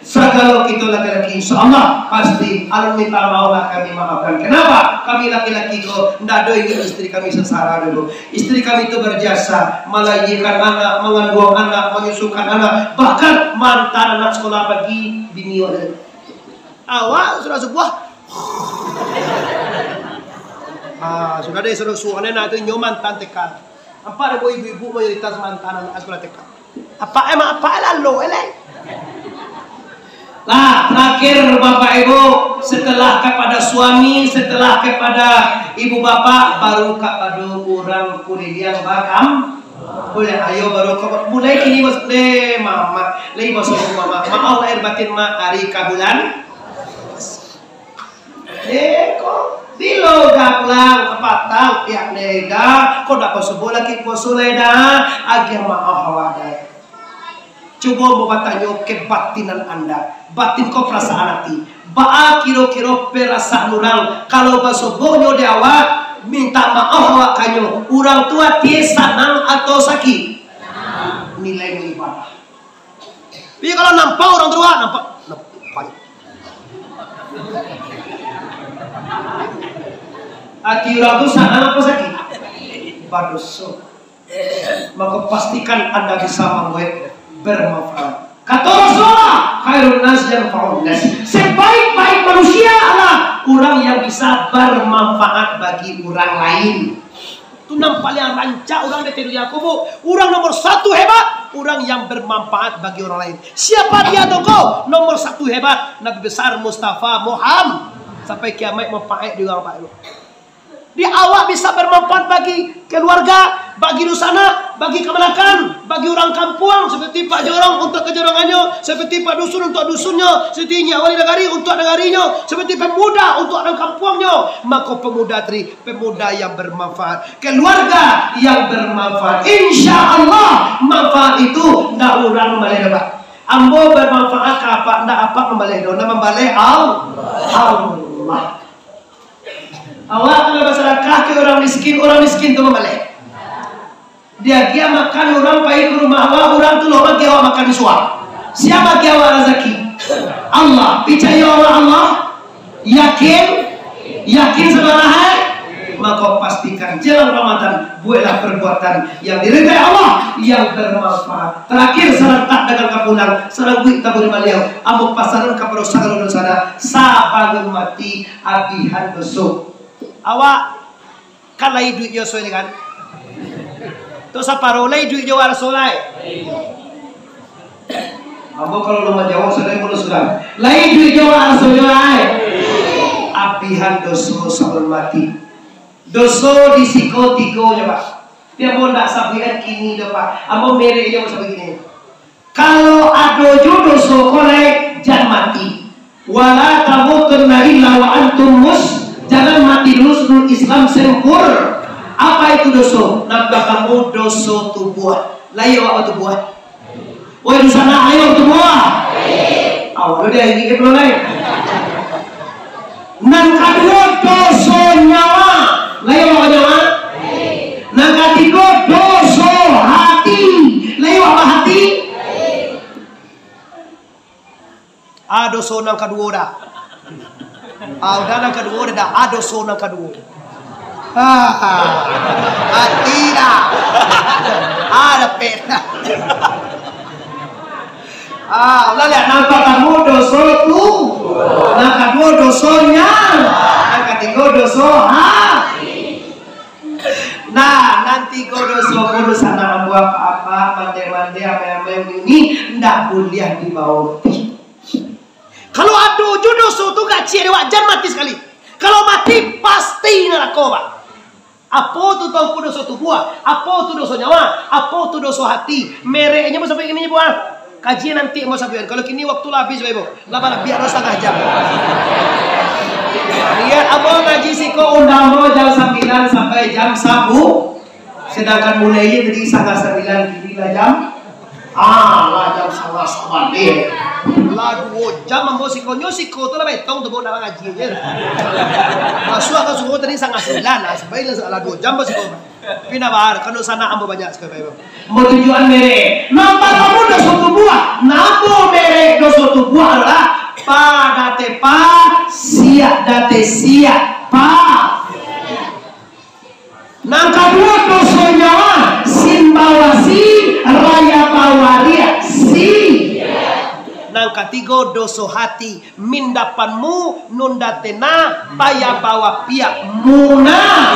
Sagalo kito laki-laki, insya Allah, pasti alun minta maaf lah kami maafkan. Kenapa? Kami laki-laki ko ndak ado ingin istri kami sengsara dulu. Istri kami tu berjasa, melahirkan anak, mengandung anak, menyusukan anak, bahkan mantan anak sekolah pagi, bini awak. Awak sudah subuh. Ah, sudah deh, sudah subuh. Nenek tu nyoman tan T K. Nampak deh, ibu-ibu mayoritas mantan anak sekolah T K. Apa emang apa lalu, eleng? Lah, terakhir Bapak Ibu, setelah kepada suami, setelah kepada ibu bapak, baru kepada urang kuliliang bakam. Boleh, ayo baru kau mulai kini, bos. Deh, mama, lagi bos, mama. Maaf lahir batin, mak, hari kabulan. Eh, ko bilo ka pulang, kapatang, pihak nega, ko dak poso lai, poso lai dah, agiah maaf awak deh. Cubo ambo batanyo kabatinan anda, batin ko perasaan ati. Baa kiro-kiro perasaan urang, kalau basoboknyo di awak, minta maaf awak kanyo, urang tu ati sanang atau sakik? Nilai ibadah. Tapi kalau nampak urang tu, nampak, nampak. Ati urang tu sanang apa sakik? Badoso. Maka pastikan anda bisa mambuek bermanfaat. Kata Rasulullah, "Khairun nas yanfa'un nas." Sebaik-baik manusia adalah urang yang bisa bermanfaat bagi urang lain. Tu nan paliang rancak urang di dunia ko, Bu. Urang nomor satu hebat, urang yang bermanfaat bagi urang lain. Siapa dia tokoh nomor satu hebat? Nabi Besar Mustafa Muhammad. Sampai kiamat manfaat di urang, Pak. Di awak bisa bermanfaat bagi keluarga, bagi dunsanak, bagi kamanakan, bagi urang kampuang, seperti Pak Jorong untuk kejorongannyo, seperti Pak Dusun untuk dusunnyo, seperti Nyiak Wali Nagari untuk nagarinyo, seperti pemuda untuk urang kampuangnyo. Mako pemuda tadi, pemuda yang bermanfaat, keluarga yang bermanfaat. Insya Allah, manfaat itu ndak urang mambaleh doh, Pak. Ambo bermanfaat ka apak, ndak apak mambaleh doh, nan mambaleh Al-, Allah. Awak kalau basadakah ka urang miskin, urang miskin tu mambaleh. Diagiah makan urang pai ka rumah awak, urang tu lo maagiah awak makan isuak. Sia maagiah awak razaki? Allah. Picayo awak Allah? Yakin? Yakin sabarahai? Mako pastikan jelang Ramadan, bueklah perbuatan yang diridai Allah, yang bermanfaat. Terakhir, sarantak dagang ka pulang, saranguik taburi maliang, ambo pasanan kapado sagalo dunsanak, sabalun mati, abihan doso. Awak Kan lai duit jo Rasul kan? Tu saparo lai duit jo Rasul lai. Ambo kalau lo manjawab, sudah, ambo sudah. Lai duit jo Rasul lai. Abihan doso sabalun mati. Doso di siko tigo nyo, Pak. Tapi ambo ndak sabuikan kini doh, Pak. Ambo merek jo ambo sabuik kini. Kalau ado jo doso ko lai, jan mati. Wala tamutunna illa wa antum mus-, jangan mati dulu sebelum Islam sempur-, apa itu doso? Nan partamo doso tubuah. Lai awak batubuah? Woi, dunsanak, lai awak batubuah? Awak udah gigi belum lai? Nan kaduo, doso nyawa. Lai awak nyawa? Nan katigo, doso hati. Lai awak bahati? Ah, doso nan kaduo dah. Ah, udah nan kaduo, udah dah. Ah, doso nan kaduo. Ah, mati dah. Ah, dapek dah. Ah, ulah lihat, nan partamo doso tu. Nan kaduo doso nya. Nan katigo doso ha. Nah, nan tigo doso ko, dunsanak ambo, apak-apak, mandeh-mandeh, ameh-ameh, uni-uni, ndak buliah dibawo mati. Kalau ado jo doso tu kacik dek awak, jan mati sakali. Kalau mati, pasti narako, Pak. Apo tu tongku doso tubuah? Apo tu doso nyawa? Apo tu doso hati? Mereknyo sampai kini, Bu, ah. Kaji nanti ambo sabuikan. Kalau kini waktu lah habis, Bapak Ibu. Lah balabiah ado satangah jam. Iyo, ambo ngaji siko, undang ambo jam sambilan sampai jam sabu. Sedangkan mulai tadi satangah sambilan, kini lah jam, ah, lah jam satangah saban, eh. Lah duo jam ambo siko, nyo siko tu lah baetong tu, Bu, nak ngaji je. Masuak ka subuah tadi satangah sambilan, lah, sampai lah, lah duo jam ambo siko. Tapi ndak baa, kan dunsanak ambo banyak siko, Bapak Ibu. Ambo tunjuakan merek. Nan partamo doso tubuah. Namo merek doso tubuah adolah, pa date pa, siak date siak, pa. Nan kaduo doso nyawa, sin bawa si, raya bawa riak, si. Nan katigo doso hati, min dapanmu, nun datena, paya bawa piak, muna.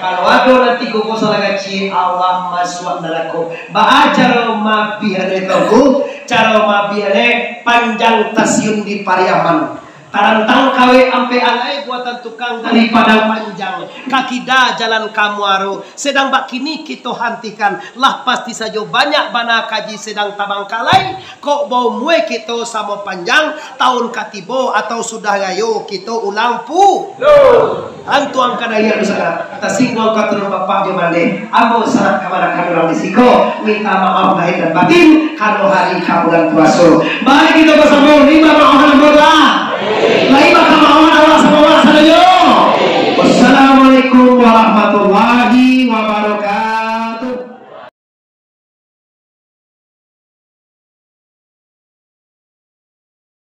Kalau ado nan tigo ko salah kacik, awak masuak narako. Baa caro mabiahnyo tu? Caro mabiahnyo, panjang tasiun di Pariaman. Tarantang kawek ampek alai buatan tukang dari Padang Panjang, ka kida jalan ka Muaro. Sedang bakini kito hantikan, lah pasti sajo banyak bana kaji sedang tabangkalai. Kok baumua kito samo panjang, taun ka tibo atau sudah rayo kito ulang pu-, Antuang ka dayah dunsanak, tasingguang ka turun bapak jo mandeh. Ambo sanak kamanakan urang di siko, minta maaf lahir dan batin, karano hari ka bulan puaso. Mari kito basamo, lima maaf ambo lah. Lima